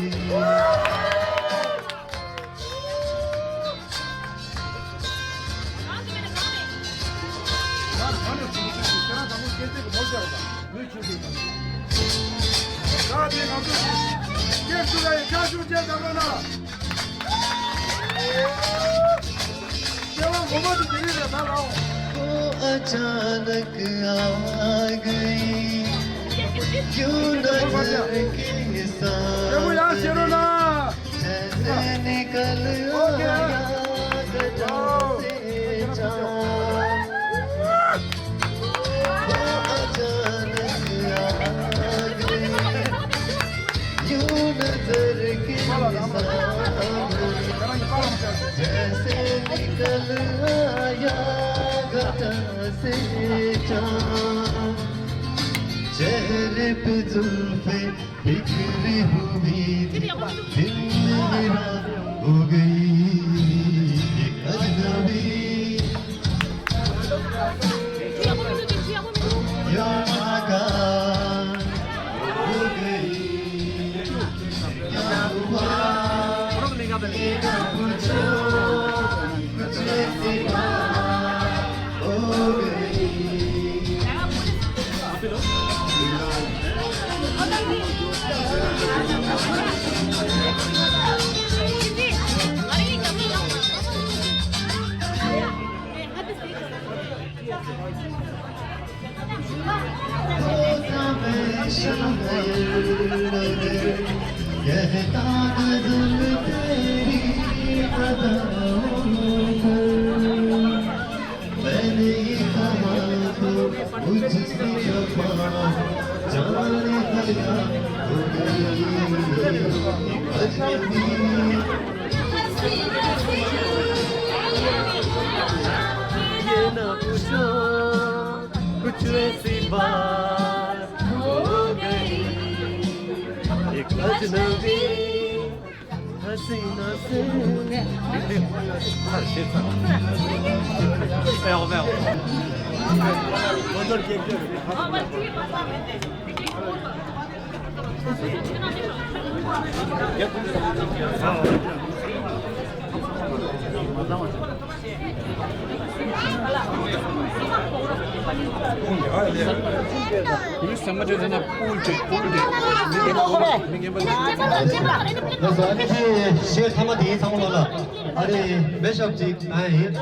वो अचानक आ गई, क्यों नजर के सामने, जैसे निकल आया गजब से चांद। वो अचानक आ गई, यूं नजर के सामने, जैसे निकल आया गजब से चांद। चेहरे पे जुल्फे बिखरी हुई थी, दिल हैरान हो गई। एक अजनबी या मुलाकात हो गई। क्या हुआ? ये ना पूछो, कुछ ऐसी बात हो गई। कहता नजर तेरी अदाओं पर, मैंने ये कहा तो मुझसे खफा, जाने हया हो गई अजनबी। ये ना पूछो, कुछ ऐसी बात हो गई, एक अजनबी हसीना से। ཨ་ནི་ཞེས་ཚང་མ་དེའི་ཚང་མ་ལོ་ལ། ཨ་ནི་མེ་ཤབ་ཅིག་ཨ་ཡིན།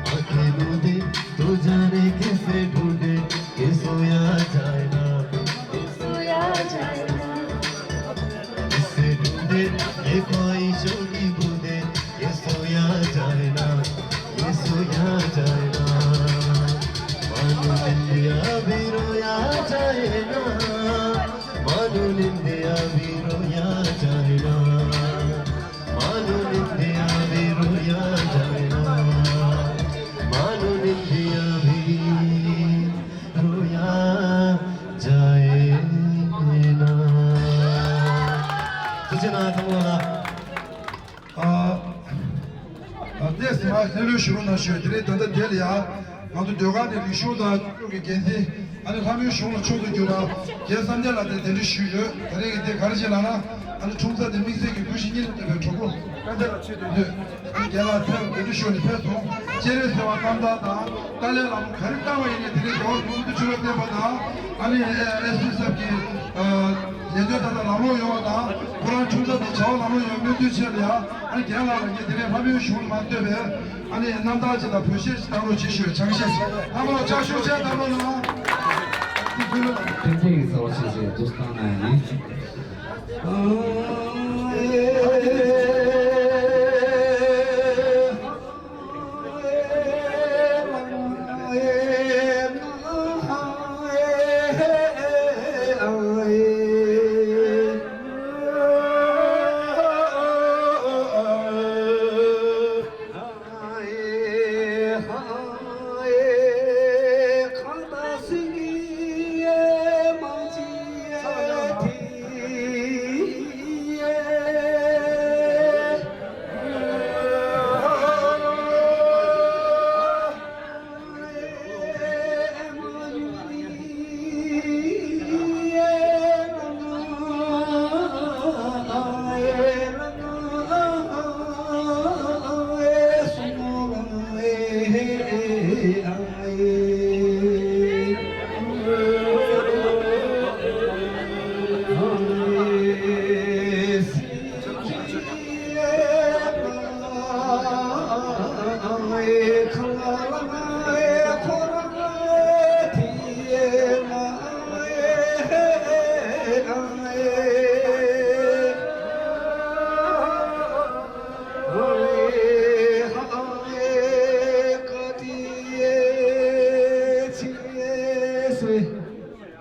आंखें मूंदे तो जाने किसे ढूंढे, ये सोया जाए ना, ये सोया जाए ना। इसे ढूंढे ये ख्वाहिशों की बूंदे, ये सोया जाए ना, ये सोया जाए ना। मानो निंदिया भी रोया जाए ना, मानो निंदिया भी रोया जाए ना। मानो निंदिया भी रोया जाए ना, मानो निंदिया भी रोया जाए ना। ཅེ་ན་ཐང་ལོ་ལ། ཨ་ཨ་ཏེས་མ་ལྷ་ལུས་ཞུ་རོགས་གནང་ཞུ། དེ་རིང་ད་ལྟ་དེ་ལ་ཡ་ང་ཚོ་ཟློས་གར་ནས་རིག་གཞུང་དང་ཆོས་ཀྱི་འགན་འཛིན་ཨ་ནི་ལྷ་མོའི་གཞུང་ལ་མཆོག་ཏུ་གྱུར་པ་རྒན་བསམ་གཏན་ལགས་དེ་གདན་འདྲེན་ཞུས་ཡོད། ད་རེས་ཀྱི་དེ་ག་རེ་བྱས་ལབ་ན་ཨ་ནི་ཁྲུང་ཚ་དེ་དམིགས་བསལ་གྱི་སྐུ་ཞབས་གཉེན་སྒྲིག་པའི་གྲོགས་པོ་ཀ་ཏེ་ལ་ཆེད་དུ་ཡོད། རྒན་ལགས་ཕེབས་འདུག་ཞུ་ནས་ཕེབས་སོང་། སྤྱན་རས་གཟིགས་དབང་རྣམ་ཐར་དང་ཏཱ་ལའི་བླ་མ་ག་རེ་བཏང་བ་ཡིན་ནའི་དེ་ནས་རྒྱལ་བ་ཀུན་འདུས་ཆོས་རབ་བསྟན་པ་དང་ཨ་ནི་ཨེ་སི་སབ་ཀྱི་ལས་དོན་དག་དང་ལམ་ལྷོང་ཡོང་བ་དང་ཁོ་རང་ཁྲུང་ཚ་དང་བྱ་བ་ལམ་ལྷོང་ཡོང་བའི་སྨོན་འདུན་ཆེད་ལ་ཡ་ཨ་ནི་རྒན་ལགས་ལ་ངས་དེ་ནས་ལྷ་མོའི་གཞུང་ལ་མ་ལྟོས་པའི་ཨ་ནི་རྣམ་ཐར་ཅིག་དང་བོད་གཞས་ཤིག་བཏང་རོགས་བྱེད་ཞུ་བའི་ཆང་གཞས་ཤིག་ལྷ་མོ་ལ་ལྕགས་ཤོག་ཅན་བཏང་རོགས་གནང་། ཐེངས་ཐེངས་ཀྱི་ཚོར་བ་ཆེ་ཆེ་འདུག་བཏང་ན་ཡང་། ཐུགས་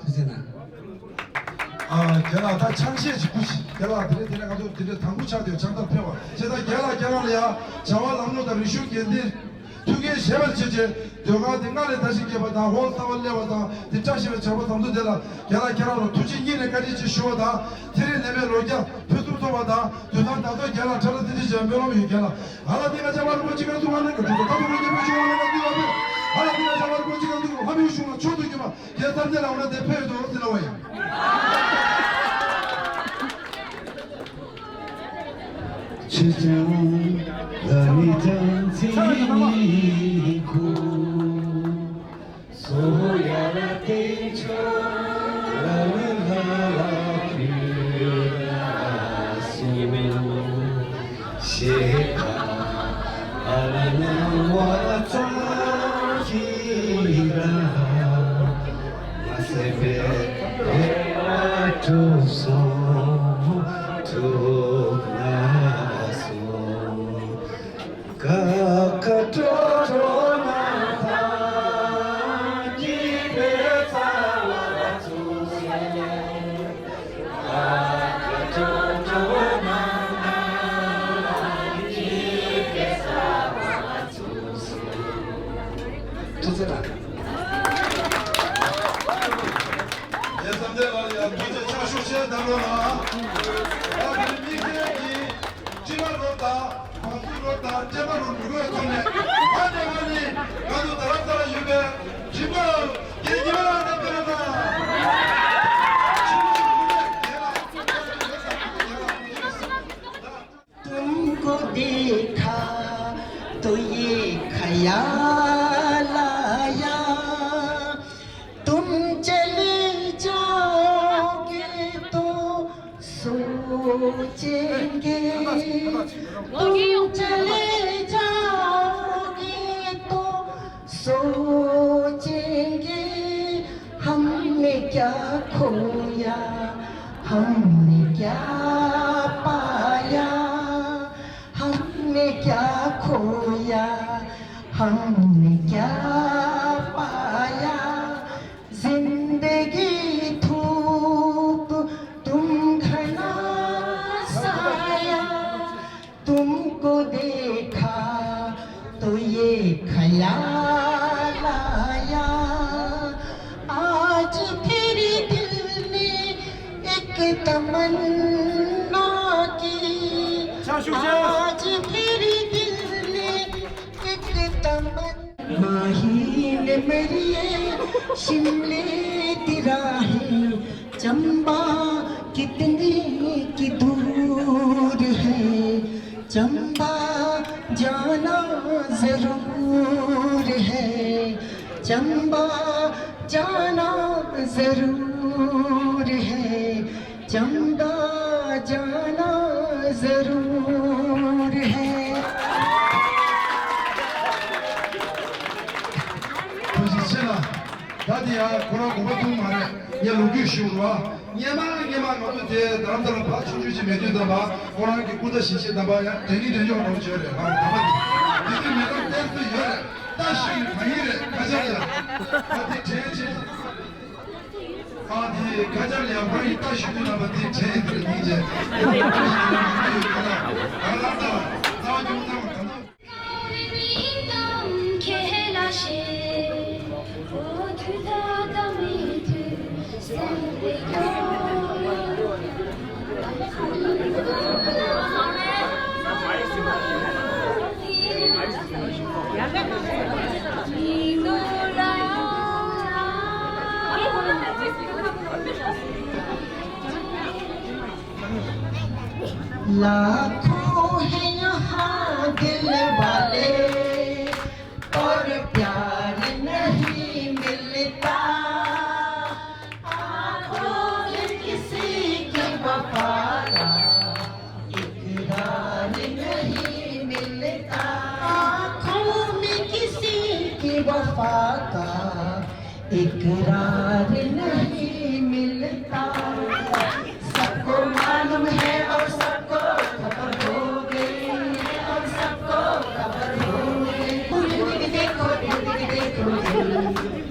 རྗེ་གནང་། ཨ། རྒན་ལགས་ད་ཆང་གཞས་ཅིག་སྐུ་ཞིག་རྒན་ལགས་དེ་རིང་དེ་རིང་ང་ཚོ་དེ་འདྲའི་དང་པོ་ཆགས་བསྡད་ཆང་ཐབས་འཕེལ་བ་བྱས་ཙང་རྒན་ལགས་ཁྱེད་རང་ལ་ཡ་བྱ་བ་ལམ་ལྷོང་དང་རིག་གཞུང་འགན་འཛིན་ཐུགས་འགན་བཞེས་པར་བྱེད་ཅེས་ཟློས་གར་འདི་སྔར་ལས་དར་ཞིང་རྒྱས་པ་དང་ཧོལ་གསར་བ་སླེབས་པ་དང་འདི་བཀྲ་ཤིས་པའི་བྱ་བ་དང་དུ་དེ་ལ་རྒན་ལགས་ཁྱེད་རང་ལ་ཐུགས་རྗེ་སྙིང་ནས་བཀའ་དྲིན་ཆེ་ཞུ་བ་དང་ཚེ་རིང་ནད་མེད་ལོ་བརྒྱ་ཕུན་སུམ་ཚོགས་པ་དང་དུས་བཟང་ད་ཚོད་རྒན་ལགས་ཁྲ་ལ་ཚེ་ཚེ་ཞེས་སྨོན་ལམ་ཡོད་རྒན་ལགས། ཨ་ལ་འདི་ང་ཅག་བར་གོ་ཅི་ག་འདུག་ཨ་ནི་ག་འདུག་ད་དུ་གོ་ཉེ་པོ་ཅི་ཨ་ནི་ག་འདུག་ཨ་ནི་ཨ་ལ་འདི་ང་ཅག་བར་གོ་ཅི་ག་འདུག་ལྷ་མོའི་གཞུང་ལ་མཆོག་ཏུ་གྱུར་པ། རྒན་བསམ་གཏན་ལགས་འོ་ན་དེ་ཕེབས་འདུག་ཟེར་ལ་བ་ཡིན། ཆུ་ལྕང་ལ་མི་ལྕང་ཚིག་མི་ཁུ། སོ་ཡ་ལ་ཏེ་ཆོ་ལ་མི་ལ་ལ་ཁུ་ལ་སུ། ཤེས་ཁ་ཨ་ལ་ན་བ་ཙ་ཁི་ར་ང་སེ་པེ་རེ་བ་ཀྲུ་སོ་ཀྲུ་ན་སོ་ཀ་ཀ་ཀྲོ་ཀྲོ་ན་ད་ཀི་པེ་ཙ་ལ་ཙུ་སོ། तुमको देखा तो ये ख्याल आया, तुम चले जाओगे तो सोचेंगे, तुम चले जाओगे तो सोचेंगे, हमने क्या खोया, हमने क्या पाया, हमने क्या खोया, हमने क्या पाया। जिंदगी धूप, तुम घना साया, तुमको देखा तो ये ख्याल आया, आज फिर दिल ने एक तमन्ना आज फिर दिल ने एक तमन्ना। माही ने मेरी ये शिमले दी राहें, चंबा कितनी की दूर है, चंबा जाना जरूर है, चंबा जाना जरूर है, चंबा जाना जरूर है। ཐུགས་རྗེ་ཆེ་ལ། ད་དེ་ཡང་ཁོ་རང་དགོངས་པ་ཐུག་མ་རེད། ངས་ལོ་རྒྱུས་ཞུ་རོགས། སྔན་མ་སྔན་མ་ང་ཚོ་དེ་རྡ་རམ་ས་ལ་ཕར་ཆུང་ཆུང་ཞིག་མེད་དུས་ཙམ་པ་ཁོ་རང་གི་སྐུ་ཚ་ཞིང་ཆེན་དམ་པ་ཡང་དྲན་གི་དྲན་ཆོག་རོགས་བྱོས་རེད། ང་རང་དམ་པ་དེ་དེ་དུས་མེད་ཙམ་བསྟན་སྲོལ་ཡོད་རེད། ད་ཞུ་ཡི་ག་ཡིན་རེད། ཁ་ཆག་ཡ་ཨ་དེ་དྲན་ཆེ། ཨ་དེ་ཁ་ཆག་ཡ་ཁོ་རང་ཡི་ད་ཞུ་དུས་རྣམ་པ་དེ་དྲན་ཡི་དེ་རེད་སྙིང་རྗེ། ཁ་ཆག་ཡ་ཁོ་རང་ཡི་ཁ་ཆག་ཡ་ཁོ་རང་ད་ད་རྒྱུ་ན་ད་ད། लाखों हैं यहाँ दिल वाले, और प्यार नहीं मिलता। आँखों में किसी की वफा का इकरार नहीं मिलता। आँखों में किसी की वफा का इकरार नहीं मिलता। सबको मालूम है और सबको खबर हो गई है, और सबको खबर हो गई। देखो, देखो, देखो,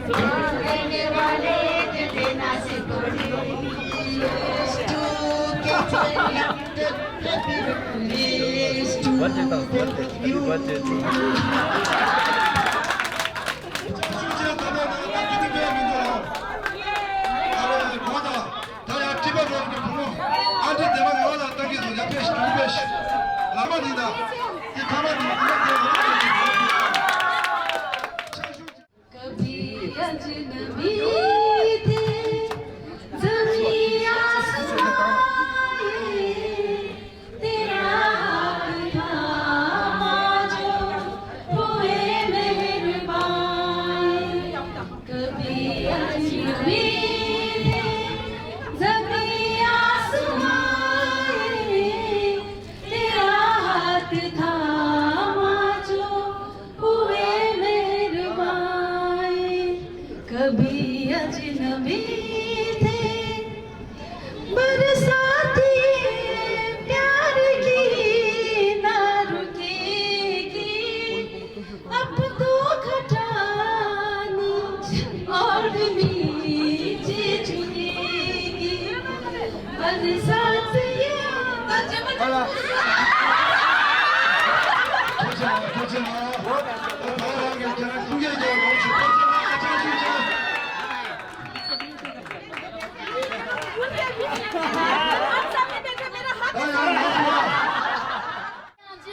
रहने वाले के देना से कोई। ད་ཡང་ཀྲི་པ་རོགས་ཀྱི་བུ་མོ་ཨ་འདྲི་བདེ་བ་རོགས་ལ་ལྟ་གི་འདུག་ཡ་ཕེབས་ཤིག་ཕེབས་ཤིག་ལག་པ་འདི་དང་། འདི་ཐ་མ་འདི་འདི་ལ་བསྡད་རོགས་ལ་ལྟ་གི་འདུག་བསྟན་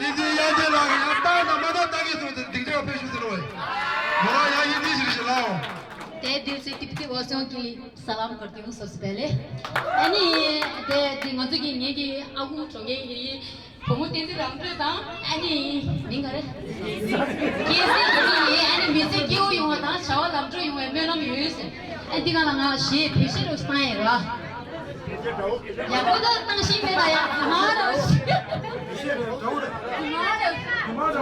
འཛིན་དབྱངས་ཅན་ལགས་ཀྱིས་ཡང་ལྟ་དང་མ་ལྟ་ལྟ་གི་སོང་ཟེར་སྡིངས་ཆ་ཕེབས་ཤོག་ཟེར་བ་ཡིན། མོ་རང་ཡང་ཡིན་དེ་ཞིག་ཞིག་ལའོ། དེ་དུས་སུ་ཏིབ་ཏིབ་འོ་སོང་གི་ས་ལམ་གར་ཏིང་སོ་སི་པེ་ལེ། ཨ་ནི་དེ་དེ་ང་ཚོ་གི་ངེད་ཀྱི་ཨ་ཁུ་གྲོང་ཁྱེར་གྱི་བུ་མོ་བསྟན་འཛིན་རང་གྲོལ་དང་ཨ་ནི་མིང་ག་རེ། སྐྱེས་སྲིད་ཀྱི་ཨ་ནི་མི་ཚེ་སྐྱིད་པོ་ཡོང་བ་དང་བྱ་བ་ལམ་འགྲོ་ཡོང་བའི་སྨོན་ལམ་ཡོད་ཟེར། ཨ་འདི་ག་ལ་ང་ཞེས་བེད་སྤྱོད་རུ་བཏང་ཡིན་ར། ཡག་པོ་ད་བཏང་ཤེས་མེད་ལ་ཡ། ང་ར་ཞེས། ང་ར་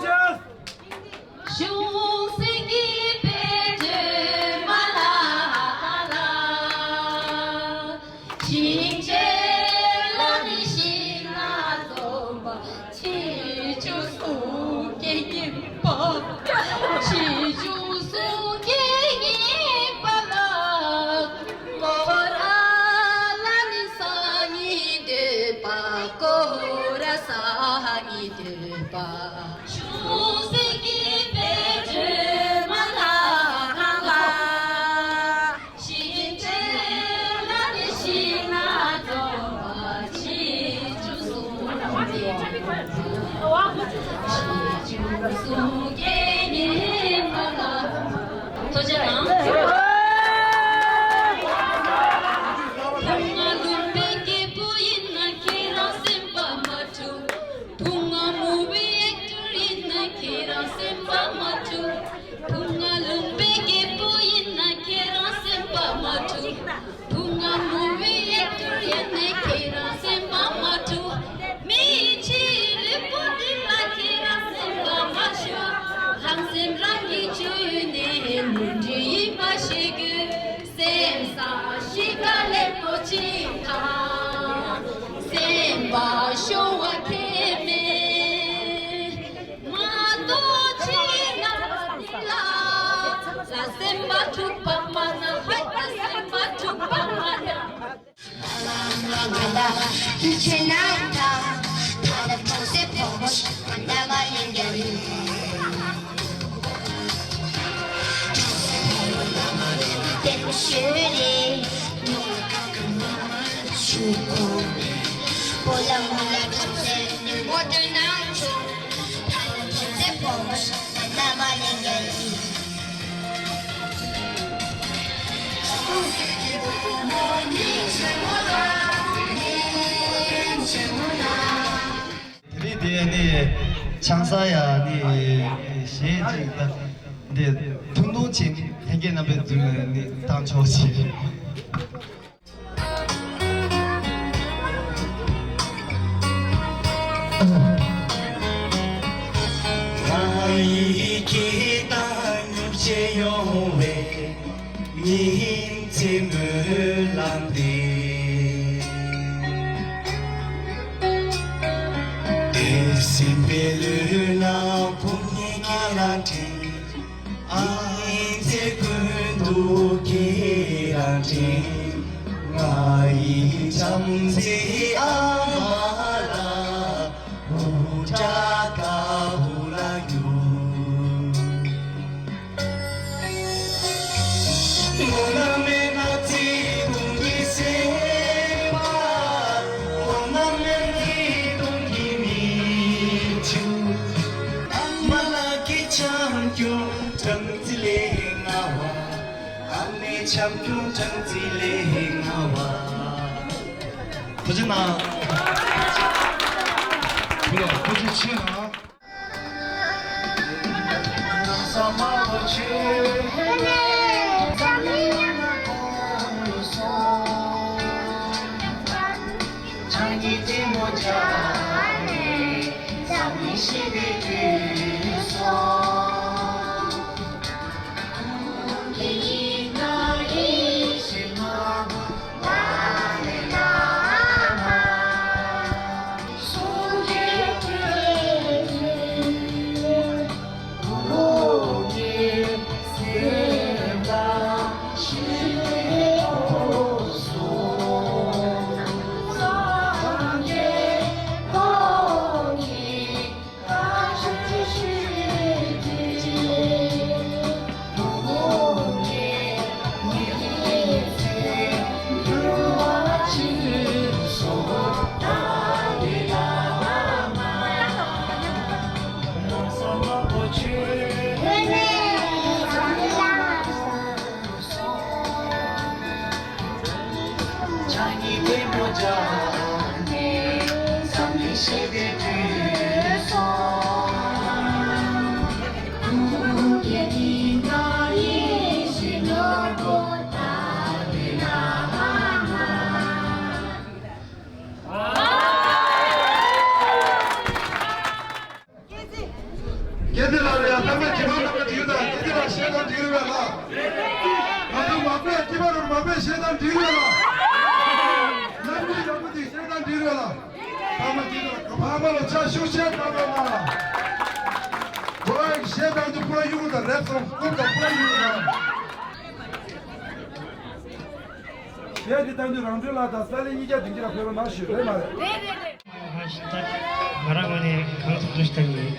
ཞེས། གཞུང་སྲིད་ཀྱི་བེད་སྤྱོད་མ་ལགས་ལ། ཞིང་ཆེན་ལ་ནི་ཤིང་ལ་འཛོམས་པ། ཆེ་ཆུང་གསུང་སྐད་ཡིན་པ། ཆེ་ཆུང་གསུང་སྐད་ཡིན་པ་ལ། སྐོར་ར་ལ་ནི་ས་ནི་འདོད་པ། སྐོར་ར་ས་ནི་འདོད་པ། ཆུང་སྲིད་ཀྱི་བེད་སྤྱོད་མ་ལགས་ལ། ཞིང་ཆེན་ལ་ནི་ཤིང་ལ་འཛོམས་པ། ཆེ་ཆུང་གསུང་ ཐུགས་རྗེ་གནང་། བུ་ང་ལུང་པའི་སྐྱེས་བུ་ཡིན་ན་ཁྱེད་རང་སེམས་པ་མ་འཁྲུག་བུ་ང་མོ་བའི་ཨེག་ཊར་ཡིན་ན་ཁྱེད་རང་སེམས་པ་མ་འཁྲུག་བུ་ང་ལུང་པའི་སྐྱེས་བུ་ཡིན་ན་ཁྱེད་རང་སེམས་པ་མ་འཁྲུག་བུ་ང་མོ་བའི་ཨེག་ཊར་ཡིན་ན་ཁྱེད་རང་སེམས་པ་མ་འཁྲུག་མི་ཡི་ཆེས་ལེགས་པོ་འདི་ལ་ཁྱེད་རང་སེམས་པ་མ་ཤོར། ལྷག་སེམས་རང་གི་བཅོས་ནས་ནོར་འཁྲུལ་ཡིན་པ་ཤེས་དགོས། སེམས་ས་གཤིས་ཀ་ལེགས་པོ་ཅིག་དང་། སེམས་པ་ཤོར་བ་ཁེལ་མེད། མ་གཏོགས་ཅི་ལ་འདི་ལ། ལ་སེམས་པ་འཁྲུག་པ་མ་ན། ཧད་པ་སེམས་པ་འཁྲུག་པ་མ་ན། དེ་རིང་དེ་ནི་ཆང་ས་ཡ་ནི་གཞས་ཅིག་ད་འདི་ཐུང་ཐུང་བྱས་ནི་ལྷན་རྒྱས་རྣམ་པའི་མདུན་ལ་ནི་བཏང་ཆོག་ཅིག་ང་ཡི་སྐད་དང་མྱུར་བྱེད་ཡོང་བའི་ཉིན་མཚན་སྨོན་ལམ་འདེབས། དེ་སེམས་པའི་ལུས་ལ་ཕུང་ཉིད་ཀྱི་རང་དྲན། ཨ་ནི་ཚེ་ཀུན་ཏུ་ཁྱེད་རང་དྲན། ང་ཡི་བྱམས་བརྩེའི་ཨ་མ་ལགས། འུ་ཅག་ད་བུ་ལ་འགྱུར། མོ་ན་མེ་ན་ཚེ་ཀུན་གྱི་སེམས་པ། མོ་ན་མེ་ཚེ་ཀུན་གྱི་མིག་ཆུ། ཨ་མ་ལགས་ཀྱི་བྱམས་སྐྱོང་སྦྲང་རྩི་ལས་མངར་བ། ཨ་མའི་བྱམས་སྐྱོང་སྦྲང་རྩི་ལས་མངར་བ། ཐུགས་རྗེ་གནང་། ཐུགས་རྗེ་ཆེ་གནང་། སྐྱེ་དེ་ལ་རེད་ཡ། ཐ་མ་ཇི་མ་ཐ་མ་ཇི་ཡོད་ད། སྐྱེ་དེ་ལ་བཤད་དང་འགྲིག་རེད་པས་ལ། ང་ཚོ་མ་པས་སྐྱེ་བ་རུ་མ་པས་བཤད་དང་འགྲིག་རེད་ལ། ལམ་མི་ཡག་པོ་དེ་བཤད་དང་འགྲིག་རེད་ལ། ཐ་མ་ཇི་ད་ཕ་མ་ལ་ཆ་ཤུགས་ཆེ་བཏང་རོགས་གནང་། བོད་བཤད་དང་དུ་པུ་ར་ཡུག་དང་རེབ་སོང་ཀུབ་དང་པུ་ར་ཡུག་དང་། གཞས་འདི་བཏང་དུས་རང་གྲོལ་ལགས་དང་ས་ལེ་གཉིས་ཀ་སྡིངས་ཆ་ལ་ཕེབས་རོགས་གནང་ཞུ་རེད་མ་རེད། ཧ་ཤི་ཏག་ང་རང་ངོས་ནས་གང་ཐུབ་ཐུབ་ཞིག་བཏང་ཡིན།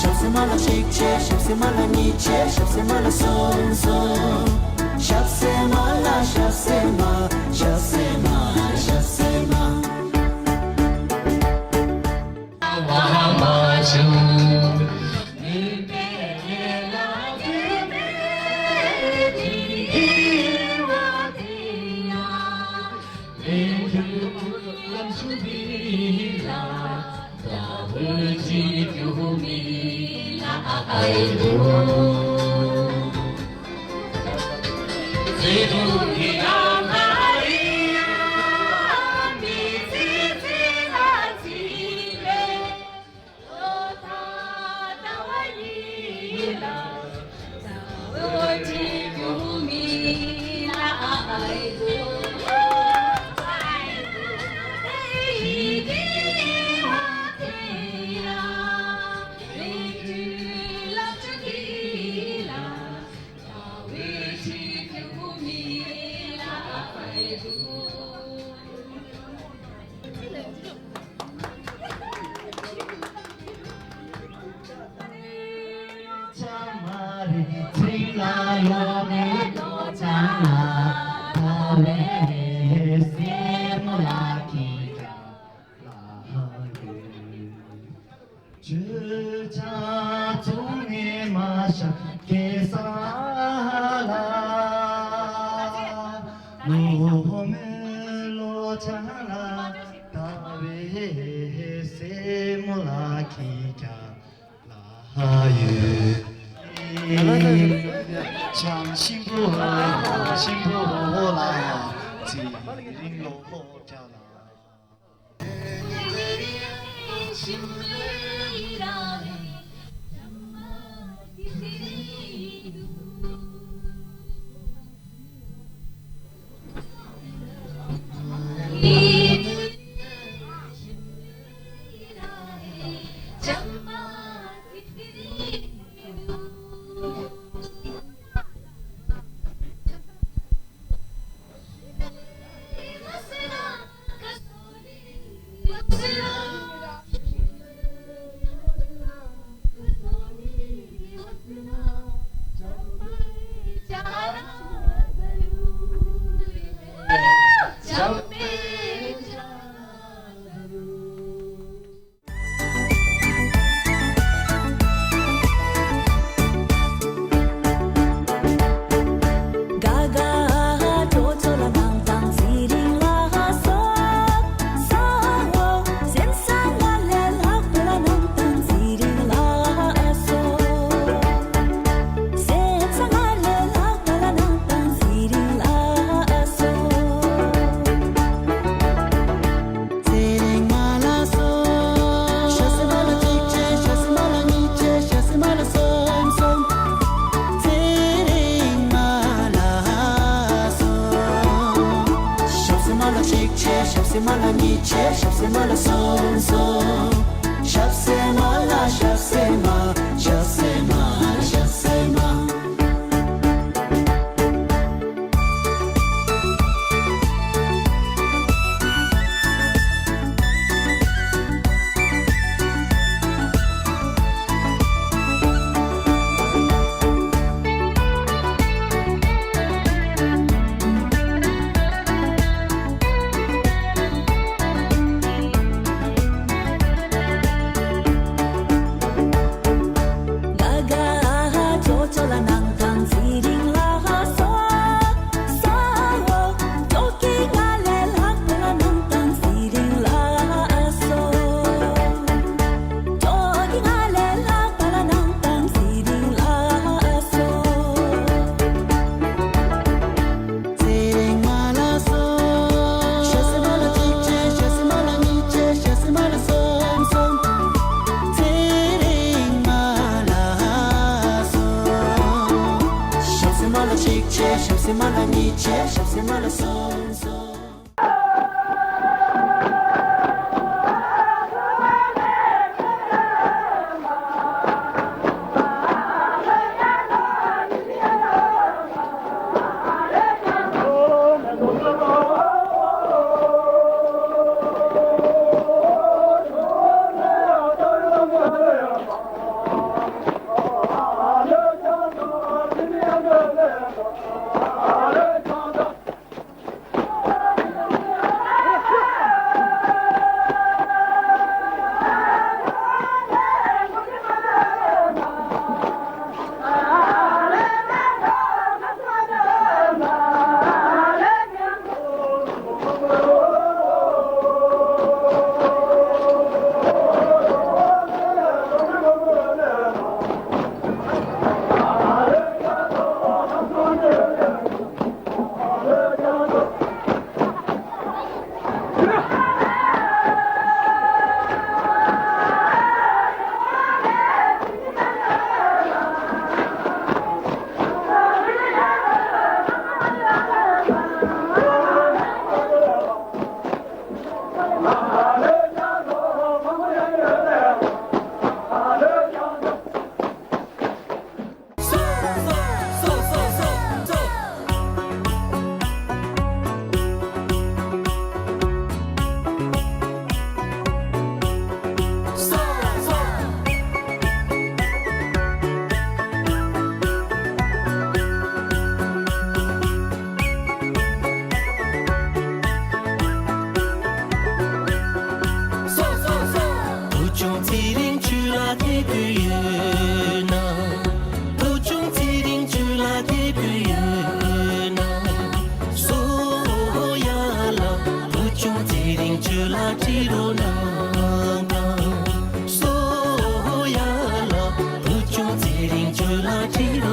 ཞབས་སེ་མ་ལ་གཅིག་བྱས། ཞབས་སེ་མ་ལ་གཉིས་བྱས། ཞབས་སེ་མ་ལ་གསུམ་གསུམ། ཞབས་སེ་མ་ལ། ཞབས་སེ་མ། ཞབས་སེ་མ། ལ་ཡོད། བྱང་ཆེན་པོ་ལ་ཆེན་པོ་ལ་ཚེ་རིང་ལོ་ལོ་བརྒྱ་ལ། ཚེ་རིང་མ་ལ་སོ། ཞབས་སེ་མ་ལ་གཅིག་བྱས། ཞབས་སེ་མ་ལ་གཉིས་བྱས། ཞབས་སེ་མ་ལ་གསུམ་གསུམ། ཚེ་རིང་མ་ལ་སོ། ཞབས་སེ་མ་ལ་གཅིག་བྱས། ཞབས་སེ་མ་ལ་གཉིས་བྱས། ཞབས་སེ་མ་ལ་གསུམ་གསུམ། ཞབས་སེ་མ་ལ། ཞབས་སེ་མ། ཞབས་སེ་མ། ཞབས་སེ་མ། ཚེ་རིང་མ་ལ་སོ། ཞབས་སེ་མ་ལ་གཅིག་བྱས། ཞབས་སེ་མ་ལ་གཉིས་བྱས། ཞབས་སེ་མ་ལ་གསུམ་གསུམ། ཚེ་རིང་མ་ལ་སོ། ཞབས་སེ་མ་ལ་གཅིག་བྱས། ཞབས་སེ་མ་ལ་གཉིས་བྱས། ཞབས་སེ་མ་ལ་གསུམ་གསུམ།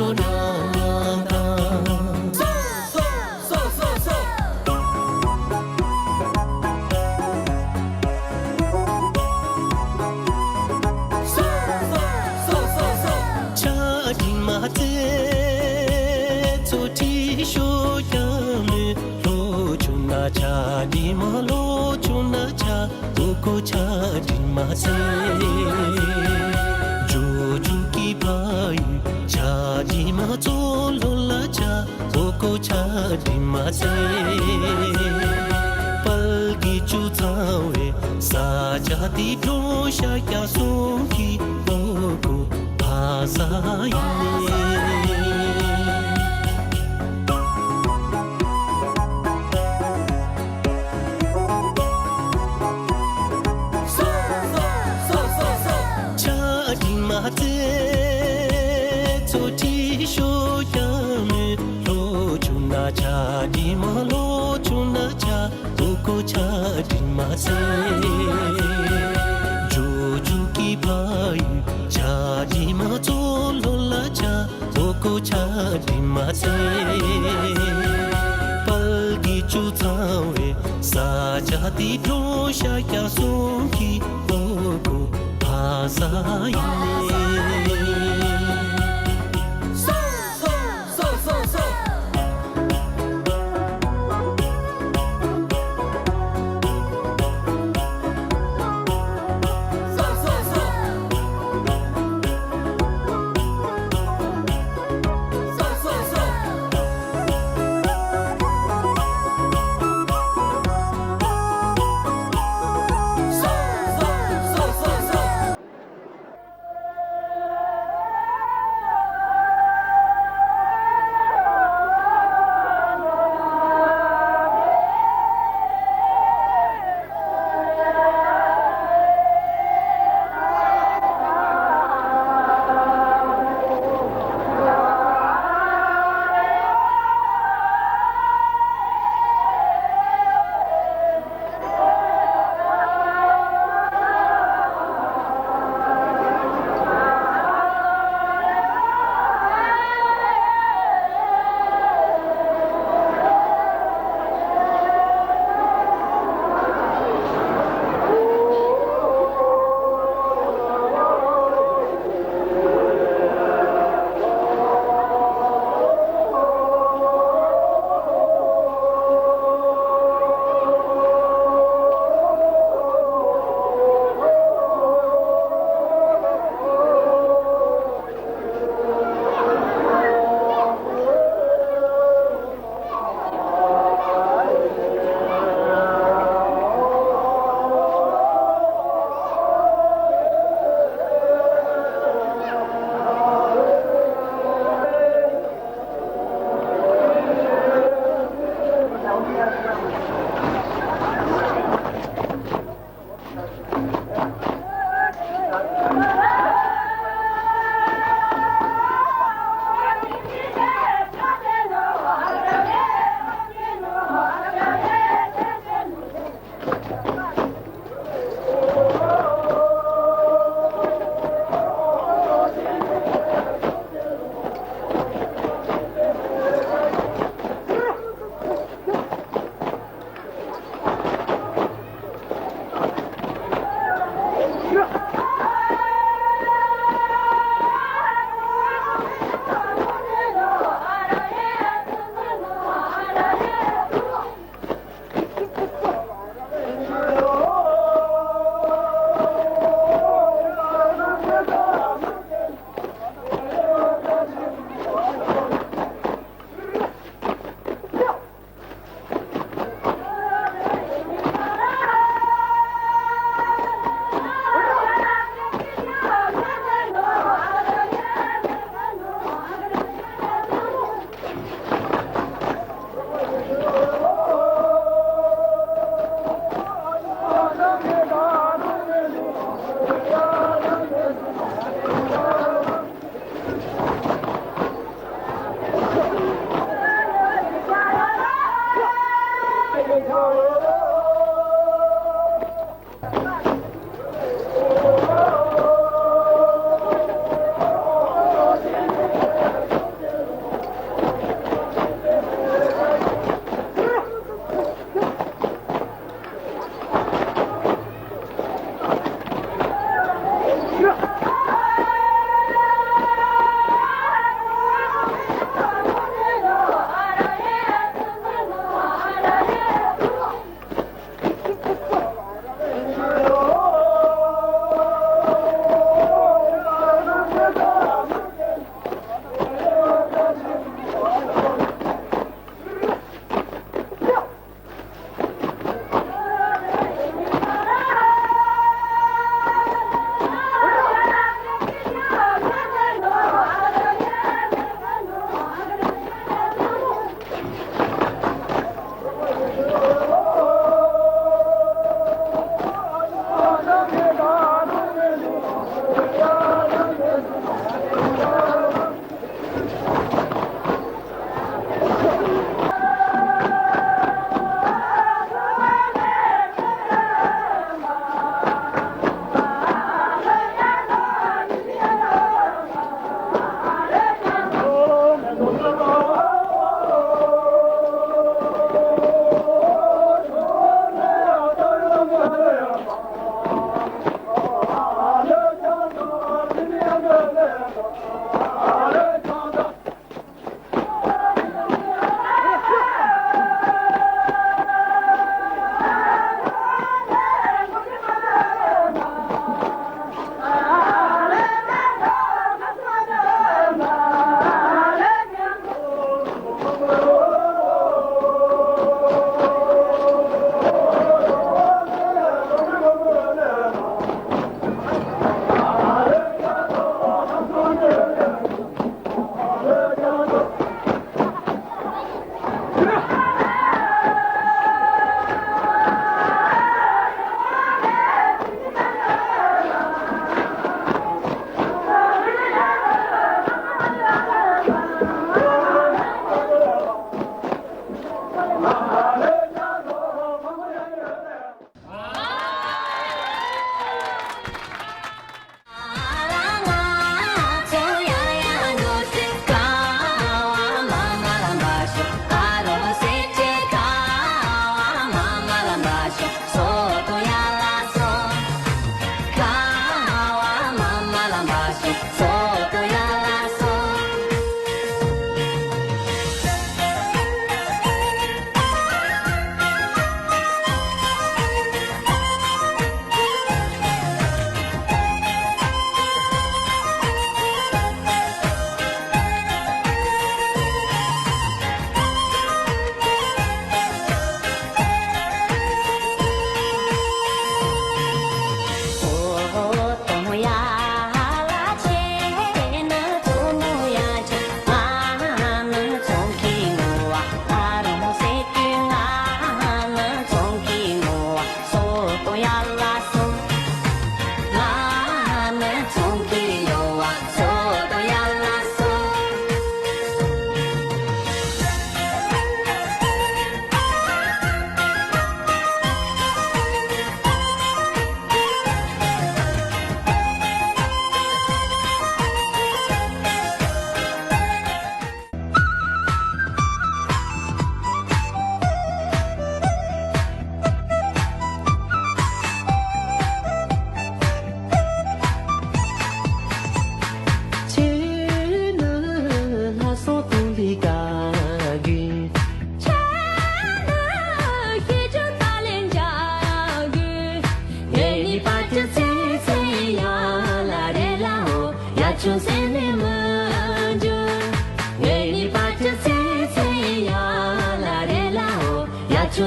ཆ་འདི་མ་ཚེ་ཚོ་ཁྲི་ཤོ་ཡང་མེད། ལོ་ཆུང་ན་ཆ་འདི་མ་ལོ་ཆུང་ན་ཆ། ཨོ་ཀོ་ཆ་འདི་མ་ཚེ། ཇོ་ཇོ་གི་ཕ་ཡུལ་ཆ་འདི་མ་ཚོ་ལོ་ལ་ཆ། ཨོ་ཀོ་ཆ་འདི་མ་ཚེ། པལ་གི་ཅུ་ཚང་བའི་ས་ཆ་འདི་འགྲོ་ཤ་རྒྱ་སོང་གི་ཨོ་ཀོ་ཕ་ས་ཡིན་ནི། ཆ་འདི་མ་ཚེ་ཚོ་ཁྲི་ཤོ་ཡང་མེད། ལོ་ཆུང་ན་ཆ་འདི་མ་ལོ་ཆུང་ན་ཆ། ཨོ་ཀོ་ཆ་འདི་མ་ཚེ། ཇོ་ཇོ་གི་ཕ་ཡུལ་ཆ་འདི་མ་ཚོ་ལོ་ལ་ཆ། ཨོ་ཀོ་ཆ་འདི་མ་ཚེ། པལ་གི་ཅུ་ཚང་བའི་ས་ཆ་འདི་འགྲོ་ཤ་རྒྱ་སོང་གི་ཨོ་ཀོ་ཕ་ས་ཡིན་ནི།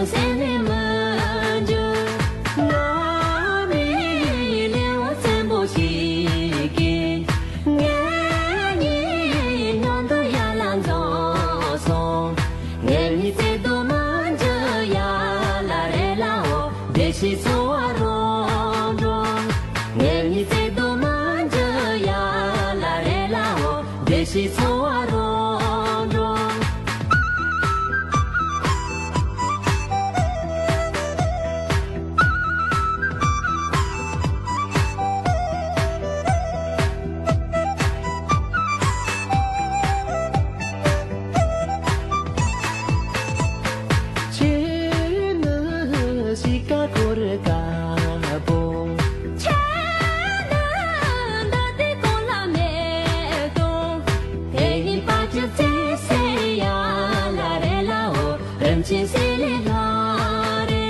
སེམས་ནས་མི་འགྱུར། ང་མི་ལེའུ་ཆེན་པོ་ཞིག་གིས། ངེད་གཉིས་མཉམ་དུ་ཡར་ལ་འཛེགས་སོང་། ངེད་གཉིས་བརྩེ་དུང་མི་འགྱུར་ཡར་ལ་རེ་ལའོ། བདེ་སྐྱིད་འཚོ་བ་རོལ་འགྲོ། ངེད་གཉིས་བརྩེ་དུང་མི་འགྱུར་ཡར་ལ་རེ་ལའོ། བདེ་སྐྱིད་འཚོ་བ་རོལ་འགྲོ། ཁྱེད་ནི་གཤིས་ཀ་ཁོར་དཀར་པོ། ཁྱེད་ནི་མདའ་དེ་གོང་ལ་མེད་དོ། དེ་ཡིན་པ་ཅི་ཚེ་ཟེར་ཡ་ལ་རེ་ལའོ། རིན་ཆེན་སེ་ལེ་ལ་རེ།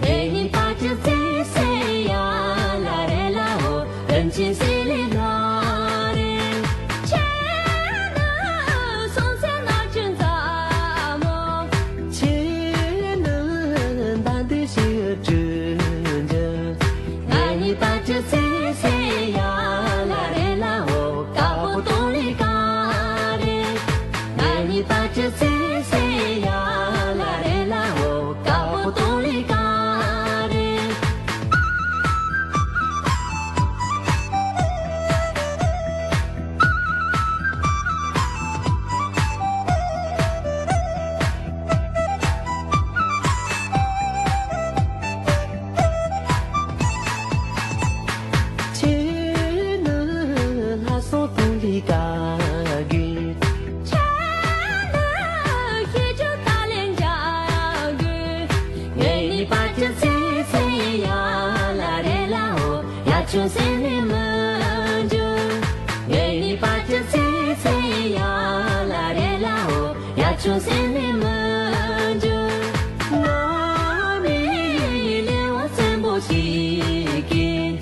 དེ་ཡིན་པ་ཅི་ཚེ་ཟེར་ཡ་ལ་རེ་ལའོ། རིན་ཆེན་སེ་ལེ་ལ་རེ། ཁྱེད་ནི་སོང་ཚེ་ན་ཆུ་མཛའ་མོ། ཁྱེད་ནི་མདའ་འདི་ཞིག་སྤྲུལ་རྒྱུ། ང་གཉིས་པ་ཅི་ཚེ་ཟེར་ཡ་ལ་རེ་ལའོ། དཀར་པོ་སྟོང་ལས་དཀར་རེད། ང་གཉིས་པ་ཅི་ཚེ་ཟེར་ཡ་ལ་རེ་ལའོ། དཀར་པོ་སྟོང་ལས་དཀར་རེད། ཁྱེད་ནི་ལྷ་སྲུང་དུང་ལས་དཀར་གི། ཁྱེད་ནི་ཤེས་བྱ་ཏཱ་ལའི་འཇའ་གི། ངེད་གཉིས་བར་གྱི་ཚེ་ཚད་ཡར་ལ་རེ་ལའོ། ཡར་ཕྱོགས་ཟེར་ནས་མི་འགྱུར། ངེད་གཉིས་བར་གྱི་ཚེ་ཚད་ཡར་ལ་རེ་ལའོ། ཡར་ཕྱོགས་ཟེར་ནས་མི་འགྱུར། ང་མི་ལེའུ་ཆེན་པོ་ཞིག་གིས།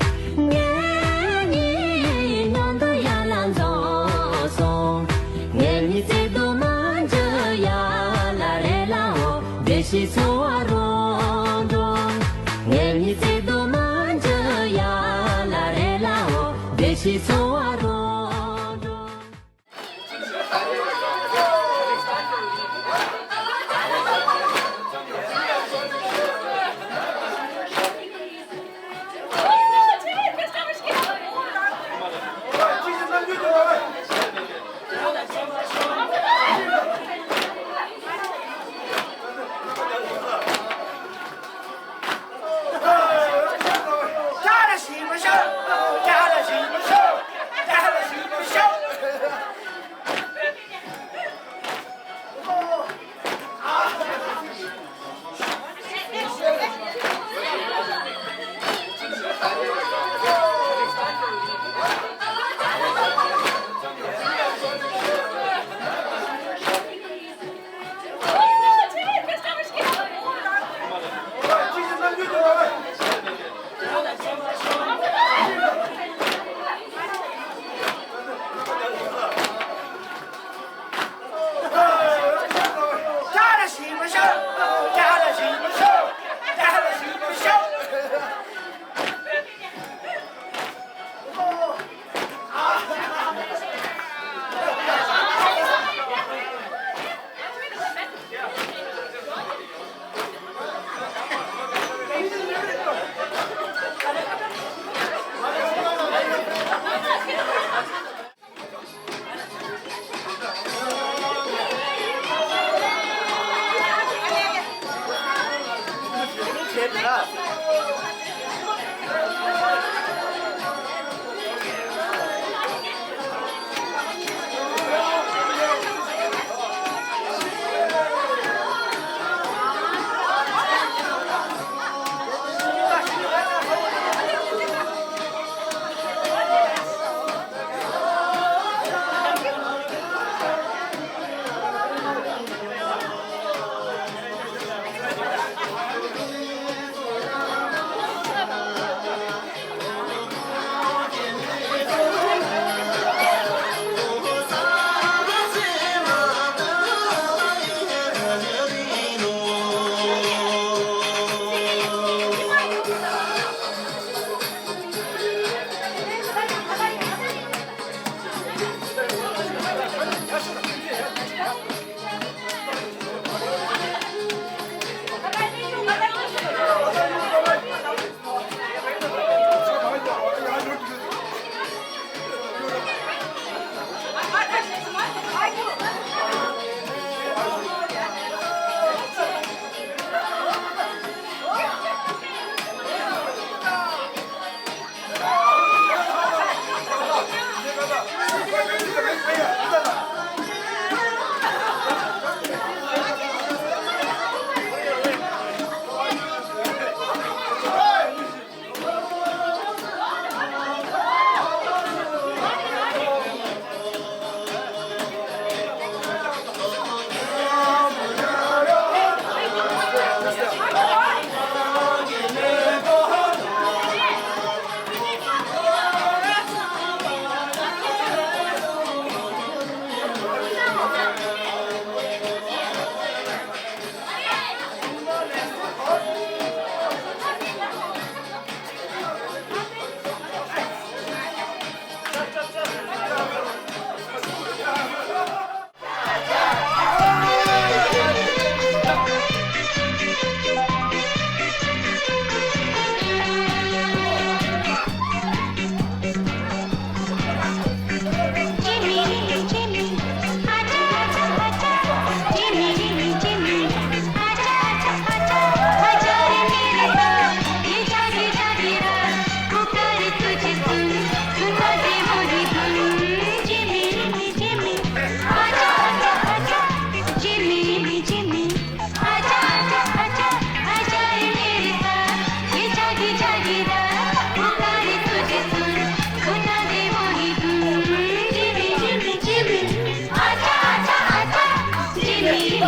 ངེད་གཉིས་མཉམ་དུ་ཡར་ལ་འཛེགས་སོང་། ངེད་གཉིས་བརྩེ་དུང་མི་འགྱུར་ཡར་ལ་རེ་ལའོ། བདེ་སྐྱིད་འཚོ་བ་རོལ་འགྲོ། ངེད་གཉིས་བརྩེ་དུང་མི་འགྱུར་ཡར་ལ་རེ་ལའོ། བདེ་སྐྱིད་འཚོ་བ་རོལ་འགྲོ།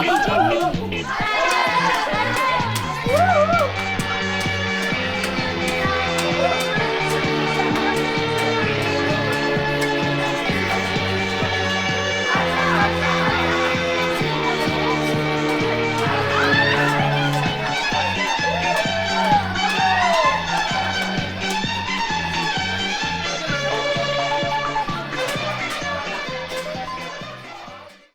ཁ་ཆེ་ནི།